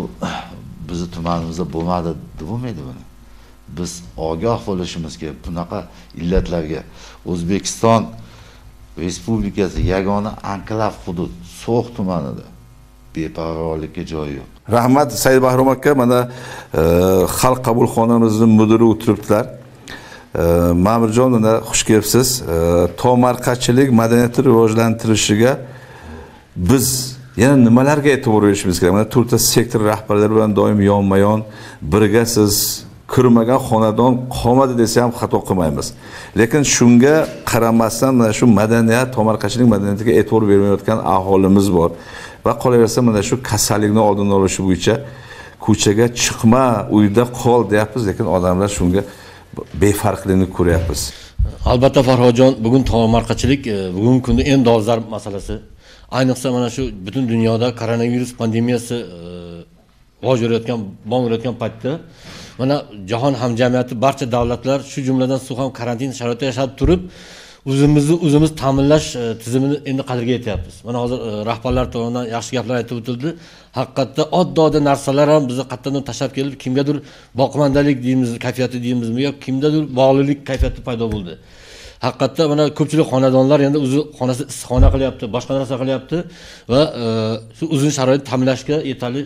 bizni tumanimizda bo'lmadi deb bo'lmaydi buni. Biz ogoh bo'lishimiz kerak bunaqa illatlarga. O'zbekiston Respublikasi yagona anklav hudud So'x tumanida beparvolikka joyi yo'q. Rahmat Said Bahrom aka, mana xalq qabulxonamizning mudiri o'tiribdilar. Ma'murjon, mana xush kelibsiz. Tomorqachilik madaniyati rivojlantirishiga biz yana nimalarga e'tibor berishimiz kerak? Mana to'rtta sektor rahbarlari bilan doim yonma-yon birga siz ko'rmagan xonadon qolmadi desa ham xato qilmaymiz. Lekin shunga qaramasdan mana shu madaniyat, tomorqachilik madaniyatiga e'tibor bermayotgan aholimiz bor. Va qolaversa mana shu kasallikni oldini olish bo'yicha ko'chaga chiqma, uyda qol deyapmiz, lekin odamlar shunga befarqlikni ko'ryapmiz. Albatta Farhodjon, bugun tomorqachilik bugungi kunda eng dolzarb masalasi. Ayniqsa mana shu butun dunyoda koronavirus pandemiyasi rivoj berayotgan, bong urayotgan paytda mana jahon hamjamiyati, barcha davlatlar, shu jumladan suv ham karantin sharoitida yashab turib, o'zimizni o'zimiz ta'minlash tizimini endi qadrga yetyapmiz. Mana hozir rahbarlar tomonidan yaxshi gaplar aytib o'tildi. Haqiqatda oddiy narsalar ham bizni qayerdandir tashlab kelib, kimgadir boqimandalik deymiz, kayfiyati deymizmi yoki kimdadir bog'liqlik kayfiyati paydo bo'ldi. Haqiqatda mana ko'pchilik xonadonlar endi o'zi xonasi issiqxona qilyapti, boshqa narsa qilyapti va shu uzun sharoit ta'minlashga yetarli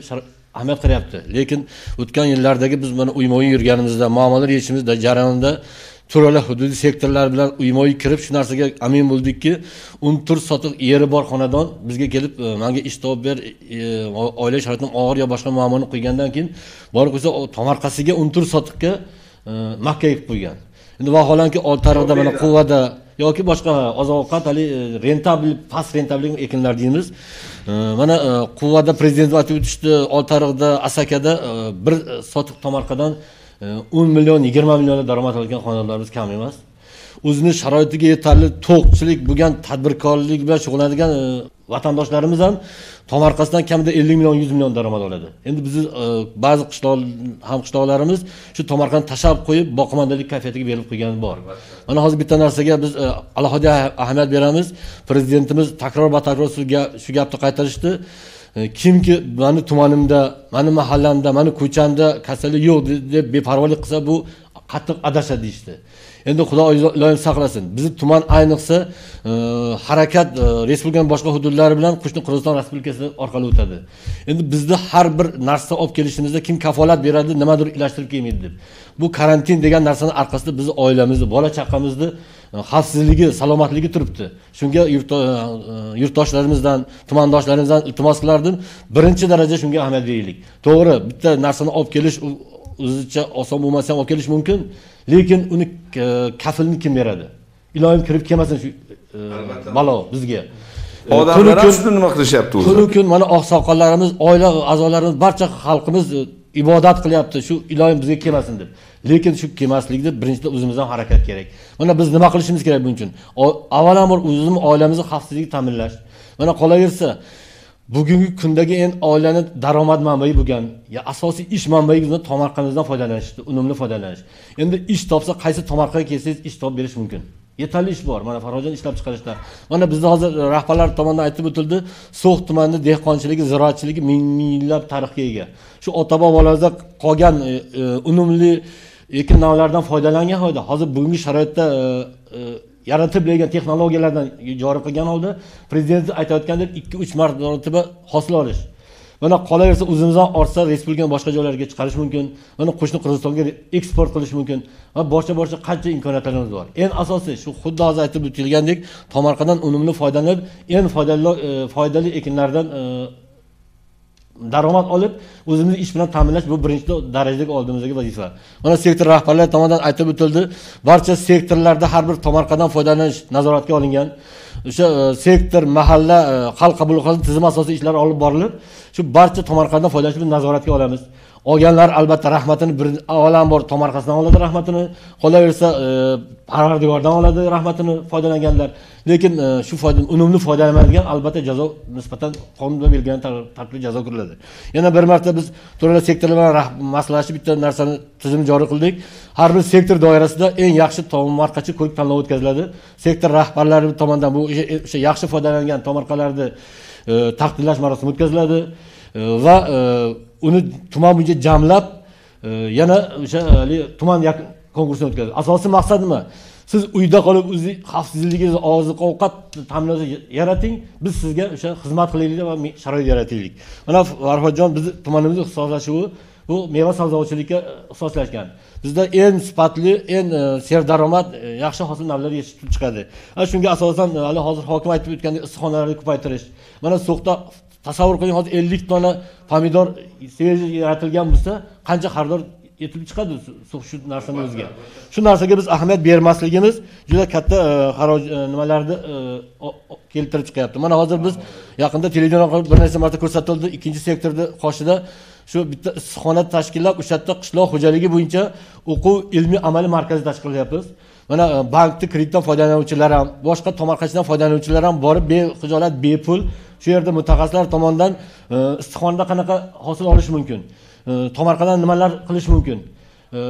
ahamiyat qilyapti. Lekin o'tgan yillardagi biz mana uyma-uy yurganimizda, muammolar yechimizda jarayonida turli hududiy sektorlar bilan uyma-uy kirib shu narsaga amin bo'ldikki, 14 sotiq yeri bor xonadon bizga kelib, menga ish topib ber, oila sharoitim og'ir yo boshqa muammoni qo'ygandan keyin borib qo'ysa tomorqasiga 14 sotiqqa makka ekib qo'ygan. Endi vaholanki Oltiariqda mana Quvada yoki boshqa oziq-ovqat hali rentabl, past rentabl ekinlar deymiz. Mana Quvada prezident aytib o'tishdi, Oltiariqda, Asakada bir sotiq tomorqadan 10 million, 20 million daromad olgan xonadonlarimiz kam emas. O'zini sharoitiga yetarli to'qchilik bo'lgan tadbirkorlik bilan shug'ullanadigan vatandoshlarimiz ham tomorqasidan kamida 50 million, 100 million daromad oladi. Endi bizni ba'zi hamqishloqlarimiz shu tomorqani tashlab qo'yib, boqimandalik kayfiyatiga berib qo'ygani bor. Mana hozir bitta narsaga biz alohida ahamiyat beramiz. Prezidentimiz takror-ba-takror shu gapni qaytarishdi. Kimki meni tumanimda, meni mahallamda, meni ko'chamda kasallik yo'q deb beparvolik qilsa, bu qattiq adashadi deyishdi. Endi Xudo iloyim saqlasin. Bizni tuman ayniqsa harakat respublikaning boshqa hududlari bilan qo'shni Qirg'iziston Respublikasi orqali o'tadi. Endi bizni har bir narsa olib kelishimizda kim kafolat beradi, nimadir ilashtirib kelmaydi deb. Bu karantin degan narsani orqasida bizni oilamizni, bola chaqamizni xavfsizligi, salomatligi turibdi. Shunga yurtdoshlarimizdan, tumandoshlarimizdan iltimos qilardim. Birinchi daraja shunga ahamiyat beraylik. To'g'ri, bitta narsani olib kelish o'zicha oson bo'lmasa ham olib kelish mumkin, lekin uni kafilni kim beradi? Iloyim kirib kelmasin shu balo bizga. Odamlar ham shuni nima qilishyapti o'zi? Kunu kun mana oqsoqollarimiz, oila a'zolarimiz, barcha xalqimiz ibodat qilyapti, shu iloyim bizga kelmasin deb. Lekin shu kelmaslikda birinchida o'zimizdan harakat kerak. Mana biz nima qilishimiz kerak buning uchun? Avvalambor o'zimiz oilamizni xavfsizligini ta'minlash. Mana qolaversa, bugungi kundagi eng oilani daromad manbai bo'lgan, ya asosiy ish manbai bo'lgan tomorqamizdan foydalanish, unumli foydalanish. Endi ish topsa, qaysi tomorqaga kelsangiz ish topib berish mumkin. Yetarli ish bor. Mana Farhodjon ishlab chiqarishda. Mana bizda hozir rahbarlar tomonidan aytib o'tildi, So'x tumanida dehqonchiligi, ziroatchiligi ming minglab tarixga ega. Shu ota-bobolarimizda qolgan unumli ekin navlaridan foydalangan holda, hozir bugungi sharoitda yaratib bergan texnologiyalardan joriy qilgan holda prezident aytayotgandek 2-3 marotaba hosil olish. Mana qolaversa o'zimizdan ortsa respublikaning boshqa joylariga chiqarish mumkin. Mana qo'shni Qirg'izistonga eksport qilish mumkin. Va boshqa qancha imkoniyatlarimiz bor. Eng asosiysi shu xuddi hozir aytib o'tilgandek, tomorqadan unumli foydalanib, eng foydali ekinlardan daromad olib, o'zimizni ish bilan ta'minlash bu birinchi darajadagi oldimizdagi vazifa. Mana sektor rahbarlari tomonidan aytib o'tildi, barcha sektorlarda har bir tomorqadan foydalanish nazoratga olingan. O'sha sektor, mahalla, xalq qabulxonasi tizimi asosida ishlar olib borilib, shu barcha tomorqadan foydalanishni biz nazoratga olamiz. Olganlar albatta rahmatini bir avvalambor tomorqasidan oladi rahmatini, qolaversa Parvardigordan oladi rahmatini foydalanganlar. Lekin shu foyda unumli foydalanmaydigan albatta jazo nisbatan qonunda belgilangan tartibli jazo ko'riladi. Yana bir marta biz turli sektorlar bilan maslahatlashib bitta narsani tizim joriy qildik. Har bir sektor doirasida eng yaxshi tomorqachi ko'rik tanlovi o'tkaziladi. Sektor rahbarlari tomonidan bu o'sha yaxshi foydalangan tomorqalarni taqdirlash marosimi o'tkaziladi va uni tuman bo'yicha jamlab yana o'sha tuman konkursini o'tkazadi. Asosiy maqsad nima? Siz uyda qolib o'zingiz xavfsizligingizni, oziq-ovqat ta'minotini yarating, biz sizga o'sha xizmat qilaylik va sharoit yarataylik. Mana Farhodjon, bizni tumanimiz ixtisoslashuvi bu meva sabzavotchilikka ixtisoslashgan. Bizda eng sifatli, eng serdaromad, yaxshi hosil navlari yetishib chiqadi. Shunga asosan hali hozir hokim aytib o'tgandek issiqxonalarni ko'paytirish. Mana So'xda tasavvur qiling, hozir 50 tonna pomidor svejiy yaratilgan bo'lsa, qancha xaridor yetib chiqadi shu narsani o'ziga. Shu narsaga biz ahamiyat bermasligimiz juda katta xaroj nimalarni keltirib chiqyapti. Mana hozir biz yaqinda televideniye orqali bir necha marta ko'rsatildi, ikkinchi sektorda qoshida shu bitta issiqxona tashkillab, o'sha yerda qishloq xo'jaligi bo'yicha o'quv ilmiy amaliy markazi tashkil qilyapmiz. Mana bankni kreditdan foydalanuvchilar ham, boshqa tomorqachidan foydalanuvchilar ham borib bexijolat, bepul shu yerda mutaxassislar tomonidan issiqxonada qanaqa hosil olish mumkin, tomorqadan nimalar qilish mumkin,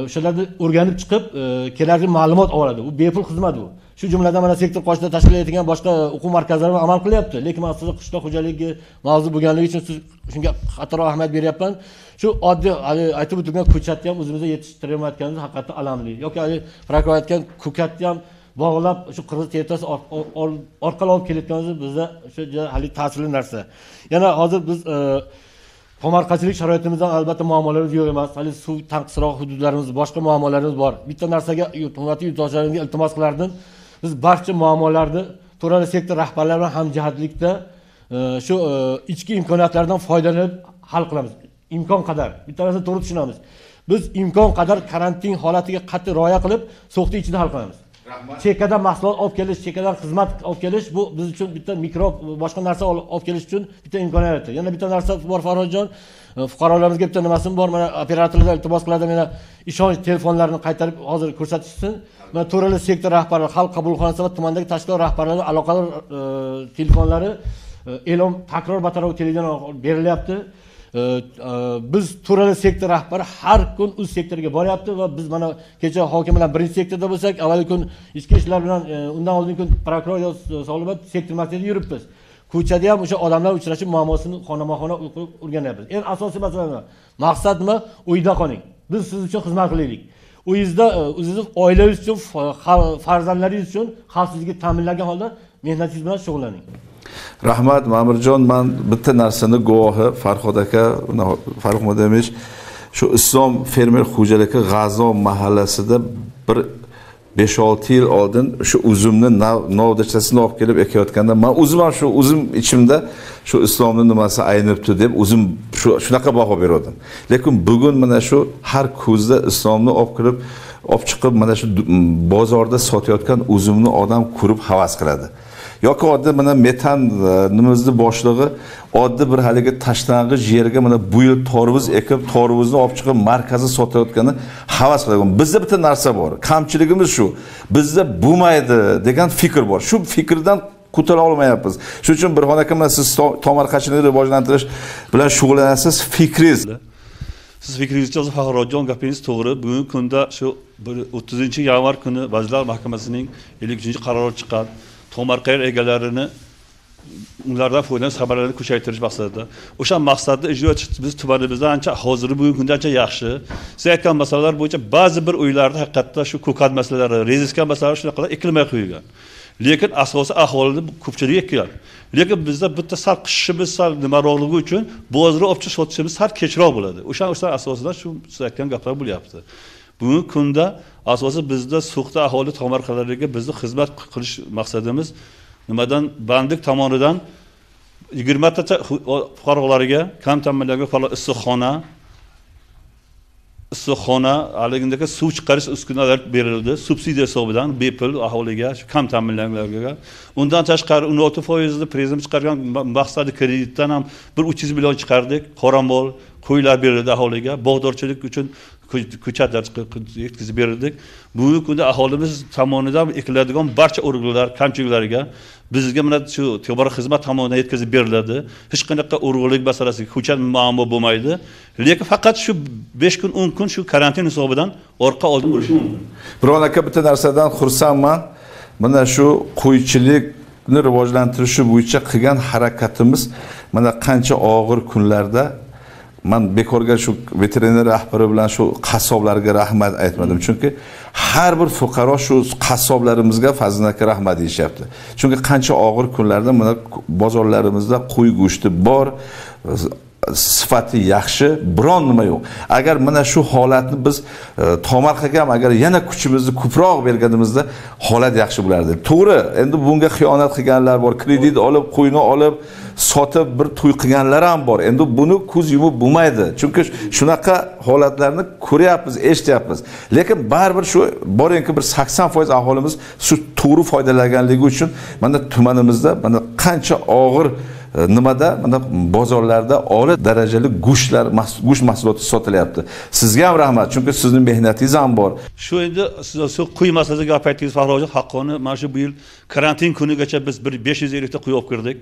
o'shalarni o'rganib chiqib kerakli ma'lumot oladi. Bu bepul xizmat bu. Shu jumladan mana sektor qoshida tashkil etilgan boshqa o'quv markazlari amal qilyapti. Lekin men sizga qishloq xo'jaligi mavzu bo'lganligi uchun siz shunga kattaroq ahamiyat beryapman. Shu oddiy hali aytib o'tilgan ko'chatni ham o'zimizda yetishtirmayotganimiz haqiqatdan alamli. Yoki hali prokuror aytgan ko'katni ham bog'lab shu qirg'iz territoriyasi orqali olib kelayotganimiz bizda o'sha hali ta'sirli narsa. Yana hozir biz tomorqachilik sharoitimizdan albatta muammolarimiz yo'q emas. Hali suv tanqisroq hududlarimiz, boshqa muammolarimiz bor. Bitta narsaga hurmatli yurtdoshlarimga iltimos qilardim. Biz barcha muammolarni to'rala sektor rahbarlari bilan hamjihatlikda shu ichki imkoniyatlardan foydalanib hal qilamiz. Imkon qadar. Bitta narsani to'g'ri tushunamiz. Biz imkon qadar karantin holatiga qat'iy rioya qilib, so'xni ichida hal qilamiz. Chekkadan mahsulot olib kelish, chekkadan xizmat olib kelish bu biz uchun bitta mikrob, boshqa narsa olib kelish uchun bitta imkoniyat yaratadi. Yana bitta narsa bor Farhodjon, fuqarolarimizga bitta nimasim bor, mana operatorlardan iltimos qiladi, mana ishonch telefonlarini qaytarib hozir ko'rsatishsin. Mana to'rala sektor rahbari, xalq qabulxonasi va tumandagi tashkilot rahbarlari aloqador telefonlari e'lon takror batarov televideniye berilyapti. Biz to'rala sektor rahbari har kun o'z sektoriga boryapti va biz mana kecha hokim bilan birinchi sektorda bo'lsak, avvalgi kun ichki ishlar bilan, undan oldingi kun prokuror Solibat sektor markazida yuribmiz. Ko'chada ham o'sha odamlar uchrashib muammosini xonama-xona o'rganyapmiz. Eng asosiy masala nima? Maqsad nima? Uyda qoling. Biz siz uchun xizmat qilaylik. Uyingizda o'zingiz oilangiz uchun, farzandlaringiz uchun xavfsizlikni ta'minlagan holda mehnatingiz bilan shug'ullaning. Rahmat Ma'murjon, men bitta narsani guvohi Farhod aka, Farruh Madamovich, shu Islom fermer xo'jaligi G'azo mahallasida bir 5-6 yil oldin shu uzumni novdachasini olib kelib ekayotganda men o'zim ham shu uzum ichimda shu islomni nimasi aynibdi deb o'zim shunaqa baho berdim. Lekin bugun mana shu har kuzda islomni olib kirib, olib chiqib mana shu bozorda sotayotgan uzumni odam ko'rib havas qiladi. Yoki oddiy mana metan nimamizni boshlig'i oddiy bir haligi tashlang'ich yerga mana bu yil tarvuz ekib, tarvuzni olib chiqib markazda sotayotgani havas qiladi. Bizda bitta narsa bor, kamchiligimiz shu. Bizda bo'lmaydi degan fikr bor. Shu fikrdan qutula olmayapmiz. Shuning uchun Burxon aka, mana siz tomorqachilikni rivojlantirish bilan shug'ullanasiz, fikringiz. Siz fikringizcha Faxrojjon, gapingiz to'g'ri. Bugungi kunda shu 30-yanvar kuni Vazirlar Mahkamasining 53-qarori chiqqan. Tomorqa yer egalarini ulardan foydalanish samaralarini kuchaytirish maqsadida. O'sha maqsadda ijro etish biz tumanimizda ancha hozir bugungi kunda ancha yaxshi. Siz aytgan masalalar bo'yicha ba'zi bir uylarda haqiqatda shu ko'kat masalalari, reziska masalalari shunaqalar ekilmay qo'yilgan. Lekin asosiy aholini ko'pchilik ekkan. Lekin bizda bitta sal qishimiz sal nimaroqligi uchun bozorga olib chiqish sotishimiz sal kechroq bo'ladi. O'sha asosida shu siz aytgan gaplar bo'lyapti. Bugungi kunda asosiy bizda so'xta aholi tomorqalariga bizni xizmat qilish maqsadimiz nimadan bandlik tomonidan 20 tacha fuqarolarga kam ta'minlangan issiqxona haligindagi suv chiqarish uskunalari berildi subsidiya hisobidan bepul aholiga, shu kam ta'minlanganlarga. Undan tashqari 16% prezident chiqargan maqsadi kreditdan ham bir 300 million chiqardik. Qoramol, qo'ylar berildi aholiga, bog'dorchilik uchun ko'chatlar yetkazib berildik. Bugungi kunda aholimiz tomonidan ekiladigan barcha urug'lar kamchiliklarga bizga mana shu tibor xizmat tomonidan yetkazib beriladi. Hech qanaqa urug'lik masalasi, ko'chat muammo bo'lmaydi. Lekin faqat shu 5 kun 10 kun shu karantin hisobidan orqa oldin bo'lishi mumkin. Biron aka, bitta narsadan xursandman. Mana shu qo'ychilikni rivojlantirishi bo'yicha qilgan harakatimiz mana qancha og'ir kunlarda men bekorga shu veterinar rahbari bilan shu qassoblarga rahmat aytmadim. Chunki har bir fuqaro shu qassoblarimizga Fazliddin aka rahmat deyishyapti. Chunki qancha og'ir kunlarda mana bozorlarimizda qo'y go'shti bor, sifati yaxshi, biron nima yo'q. Agar mana shu holatni biz tomorqaga ham agar yana kuchimizni ko'proq berganimizda holat yaxshi bo'lardi. To'g'ri, endi bunga xiyonat qilganlar bor, kredit olib, qo'yni olib, sotib bir to'y qilganlar ham bor. Endi buni ko'z yumib bo'lmaydi. Chunki shunaqa holatlarni ko'ryapmiz, eshityapmiz. Lekin baribir shu boringki bir 80% aholimiz shu to'g'ri foydalanganligi uchun mana tumanimizda mana qancha og'ir nimada mana bozorlarda oliy darajali go'shtlar, go'sht mahsuloti sotilyapti. Sizga ham rahmat, chunki sizning mehnatingiz ham bor. Shu endi siz shu quyi masalasiga gap aytdingiz Farhod haqqoni. Mana shu bu yil karantin kunigacha biz bir 550 ta quyi olib kirdik.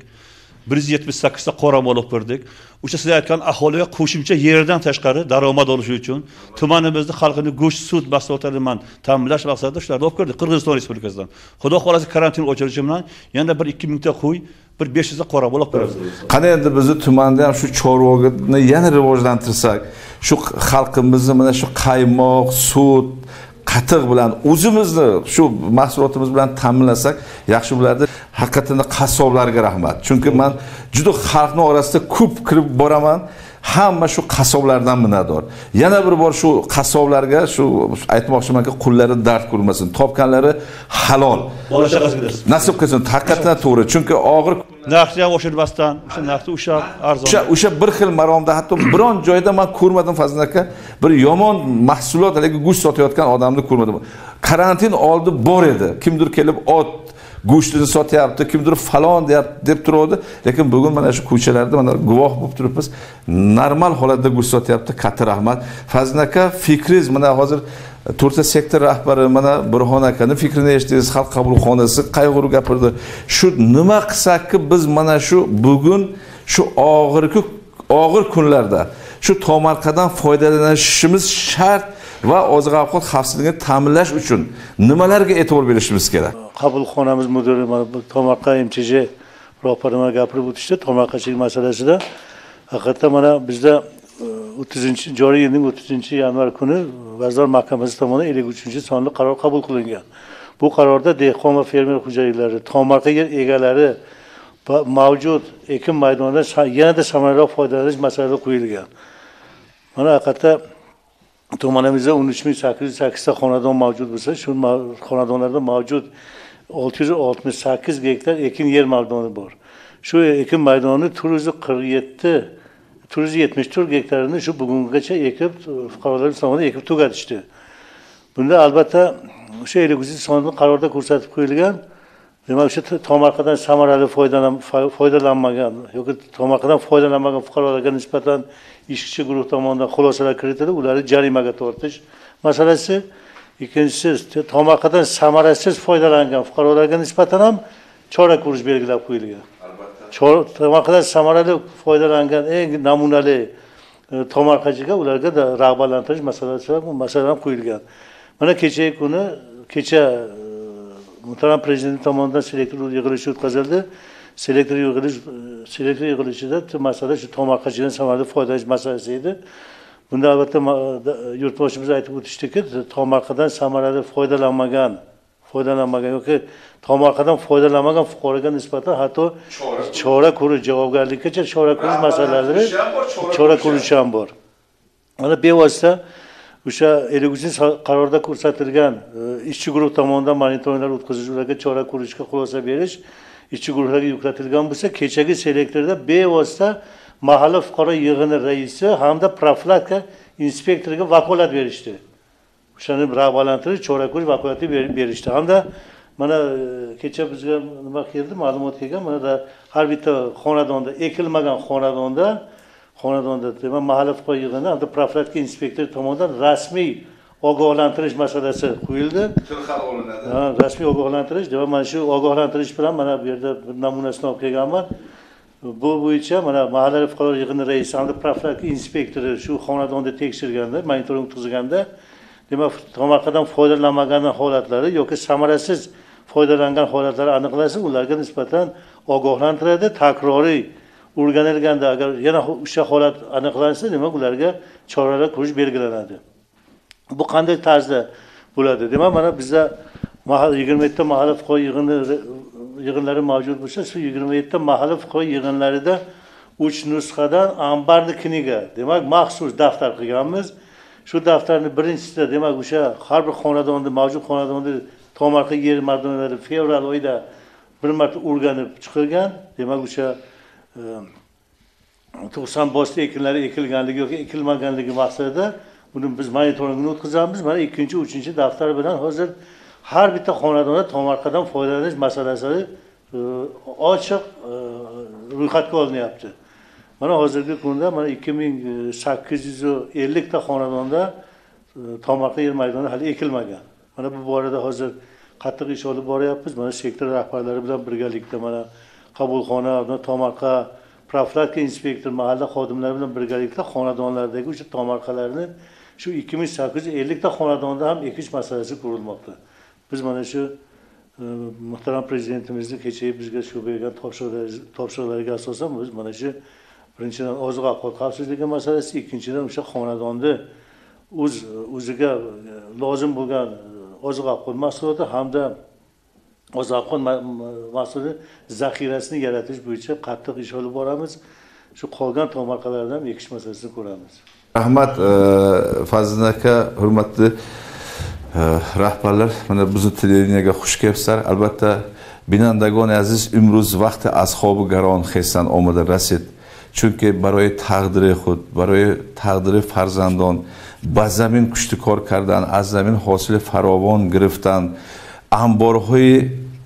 178 ta qoramol olib kirdik. O'sha siz aytgan aholiga qo'shimcha yerdan tashqari daromad olishi uchun tumanimizda xalqini go'sht, sut mahsulotlarini bilan ta'minlash maqsadida shularni olib kirdik Qirg'iziston Respublikasidan. Xudo xolasa karantin ochilishi bilan yana bir 2000 ta qo'y, bir 500 ta qoramol olib kiramiz. Qani endi bizni tumanda ham shu chorvani yana rivojlantirsak, shu xalqimizni mana shu qaymoq, sut, qatiq bilan o'zimizni shu mahsulotimiz bilan ta'minlasak yaxshi bo'lardi. Haqiqatan qassoblarga rahmat. Chunki men juda xalqning orasida ko'p kirib boraman. Hamma shu qassoblardan minnatdor. Yana bir bor shu qassoblarga shu aytmoqchimanki, qullari dard ko'rmasin, topganlari halol. Bola chaqasiga bersin. Nasib qilsin, haqiqatan to'g'ri. Chunki og'ir narxni ham oshirmasdan, o'sha narxni o'sha arzon. O'sha bir xil maromda hatto biron joyda men ko'rmadim Fazliddin aka, bir yomon mahsulot haligi go'sht sotayotgan odamni ko'rmadim. Karantin oldi bor edi. Kimdir kelib ot go'shtini sotyapti, kimdir falon deyapti deb turadi. Lekin bugun mana shu ko'chalarda mana guvoh bo'lib turibmiz. Normal holatda go'sht sotyapti. Katta rahmat. Fazliddin aka, fikringiz mana hozir to'rtta sektor rahbari mana Burxon akani fikrini eshitdingiz, xalq qabulxonasi qayg'urib gapirdi. Shu nima qilsakki biz mana shu bugun shu og'ir kunlarda shu tomorqadan foydalanishimiz shart va oziq-ovqat xavfsizligini ta'minlash uchun nimalarga e'tibor berishimiz kerak? Qabulxonamiz mudiri mana bu tomorqa MCJ rahbari mana gapirib o'tishdi tomorqachilik masalasida. Haqiqatda mana bizda 30 joriy yilning 30-yanvar kuni Vazirlar Mahkamasi tomonidan 53-sonli qaror qabul qilingan. Bu qarorda dehqon va fermer xo'jaliklari, tomorqa yer egalari mavjud ekin maydonidan yanada samaraliroq foydalanish masalalari qo'yilgan. Mana haqiqatda tumanimizda 13808 ta xonadon mavjud bo'lsa, shu xonadonlarda mavjud 668 gektar ekin yer maydoni bor. Shu ekin maydoni 447 474 gektarini shu bugungacha ekib, fuqarolar tomonidan ekib tugatishdi. Bunda albatta o'sha 53-sonli qarorda ko'rsatib qo'yilgan, demak o'sha tomorqadan samarali foydalanmagan yoki tomorqadan foydalanmagan fuqarolarga nisbatan ishchi guruh tomonidan xulosalar kiritilib, ularni jarimaga tortish masalasi. Ikkinchisi, tomorqadan samarasiz foydalangan fuqarolarga nisbatan ham chora ko'rish belgilab qo'yilgan. Tomorqadan samarali foydalangan eng namunali tomorqachiga ularga rag'batlantirish masalasi ham qo'yilgan. Mana kechagi kuni, kecha muhtaram prezident tomonidan selektor yig'ilishi o'tkazildi. Selektor yig'ilishida masala shu tomorqachidan samarali foydalanish masalasi edi. Bunda albatta yurtboshimiz aytib o'tishdiki, tomorqadan samarali foydalanmagan yoki tomorqadan foydalanmagan fuqaroga nisbatan hatto chora ko'rish, javobgarlikkacha chora ko'rish masalalari, chora ko'rish ham bor. Mana bevosita o'sha 53-qarorda ko'rsatilgan ishchi guruh tomonidan monitoringlar o'tkazish, ularga chora ko'rishga xulosa berish ishchi guruhlarga yuklatilgan bo'lsa, kechagi selektorda bevosita mahalla fuqaro yig'ini raisi hamda profilaktika inspektoriga vakolat berishdi. O'shani rag'batlantirish, chora ko'rish vakolati berishdi. Hamda mana kecha bizga nima keldi, ma'lumot kelgan, mana har bitta xonadonda, ekilmagan xonadonda demak mahalla fuqaro yig'ini hamda profilaktika inspektori tomonidan rasmiy ogohlantirish masalasi qo'yildi. Tilxat olinadi. Ha, rasmiy ogohlantirish, demak mana shu ogohlantirish bilan mana bu yerda bir namunasini olib kelganman. Bu bo'yicha mana mahalla fuqarolar yig'ini raisi hamda profilaktika inspektori shu xonadonda tekshirganda, monitoring o'tkazganda, demak tomorqadan foydalanmagan holatlari yoki samarasiz foydalangan holatlari aniqlansa, ularga nisbatan ogohlantiradi. Takroriy o'rganilganda agar yana o'sha holat aniqlansa, demak ularga choralar ko'rish belgilanadi. Bu qanday tarzda bo'ladi? Demak, mana bizda 27 ta mahalla fuqaro yig'inlari mavjud bo'lsa, shu 27 ta mahalla fuqaro yig'inlarida 3 nusxadan ambarli kniga, demak maxsus daftar qilganmiz. Shu daftarni birinchisida demak o'sha har bir xonadonda mavjud xonadonda tomorqa yer maydonlari fevral oyida bir marta o'rganib chiqilgan. Demak o'sha 90 boshli ekinlari ekilganligi yoki ekilmaganligi maqsadida buni biz monitoringini o'tkazamiz. Mana 2-chi, 3-chi daftar bilan hozir har bitta xonadonda tomorqadan foydalanish masalasi ochiq ro'yxatga olinyapti. Mana hozirgi kunda mana 2850 ta xonadonda tomorqa yer maydoni hali ekilmagan. Mana bu borada hozir qattiq ish olib boryapmiz. Mana sektor rahbarlari bilan birgalikda mana qabulxona, tomorqa profilaktika inspektor, mahalla xodimlari bilan birgalikda xonadonlardagi o'sha tomorqalarni shu 2850 ta xonadonda ham ekish masalasi ko'rilmoqda. Biz mana shu muhtaram prezidentimizni kecha bizga shu bergan topshiriqlarga asosan biz mana shu birinchidan oziq-ovqat xavfsizligi masalasi, ikkinchidan o'sha xonadonni o'ziga lozim bo'lgan oziq-ovqat mahsuloti hamda oziq-ovqat mahsuloti zaxirasini yaratish bo'yicha qattiq ish olib boramiz. Shu qolgan tomorqalarni ham ekish masalasini ko'ramiz. Rahmat Fazliddin aka, hurmatli rahbarlar, mana bizni televideniyaga xush kelibsizlar. Albatta, binandagoni aziz, imruz vaqti ashobi garon xesan omada rasid. Chunki барои тақдири худ, барои тақдири фарзандон ба замин куштикор кардан, аз замин ҳосили фаровон гирифтан, анборҳои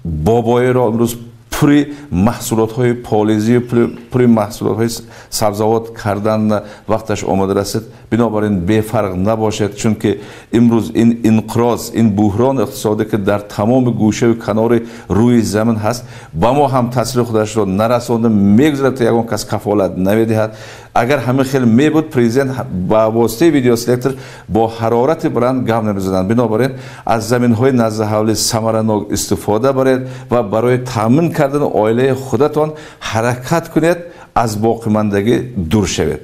бобоиро имрӯз пури маҳсулотҳои полизӣ, пури маҳсулотҳои сабзавот кардан вақташ омада расид. Бинобар ин бефарқ набошад, чунки имрӯз ин инқироз, ин буҳрон иқтисодӣ ки дар тамоми гӯшаву канори рӯи замин ҳаст, ба мо ҳам таъсири худашро нарасонда мегузарад, то ягон кас кафолат намедиҳад. Агар ҳамин хел мебуд, президент ба воситаи видеоселектор бо ҳарорати баланд гап намезаданд. Бинобар ин аз заминҳои назди ҳавлӣ самаранок истифода баред ва барои таъмин кардани оилаи худатон ҳаракат кунед, аз боқимондагӣ дур шавед.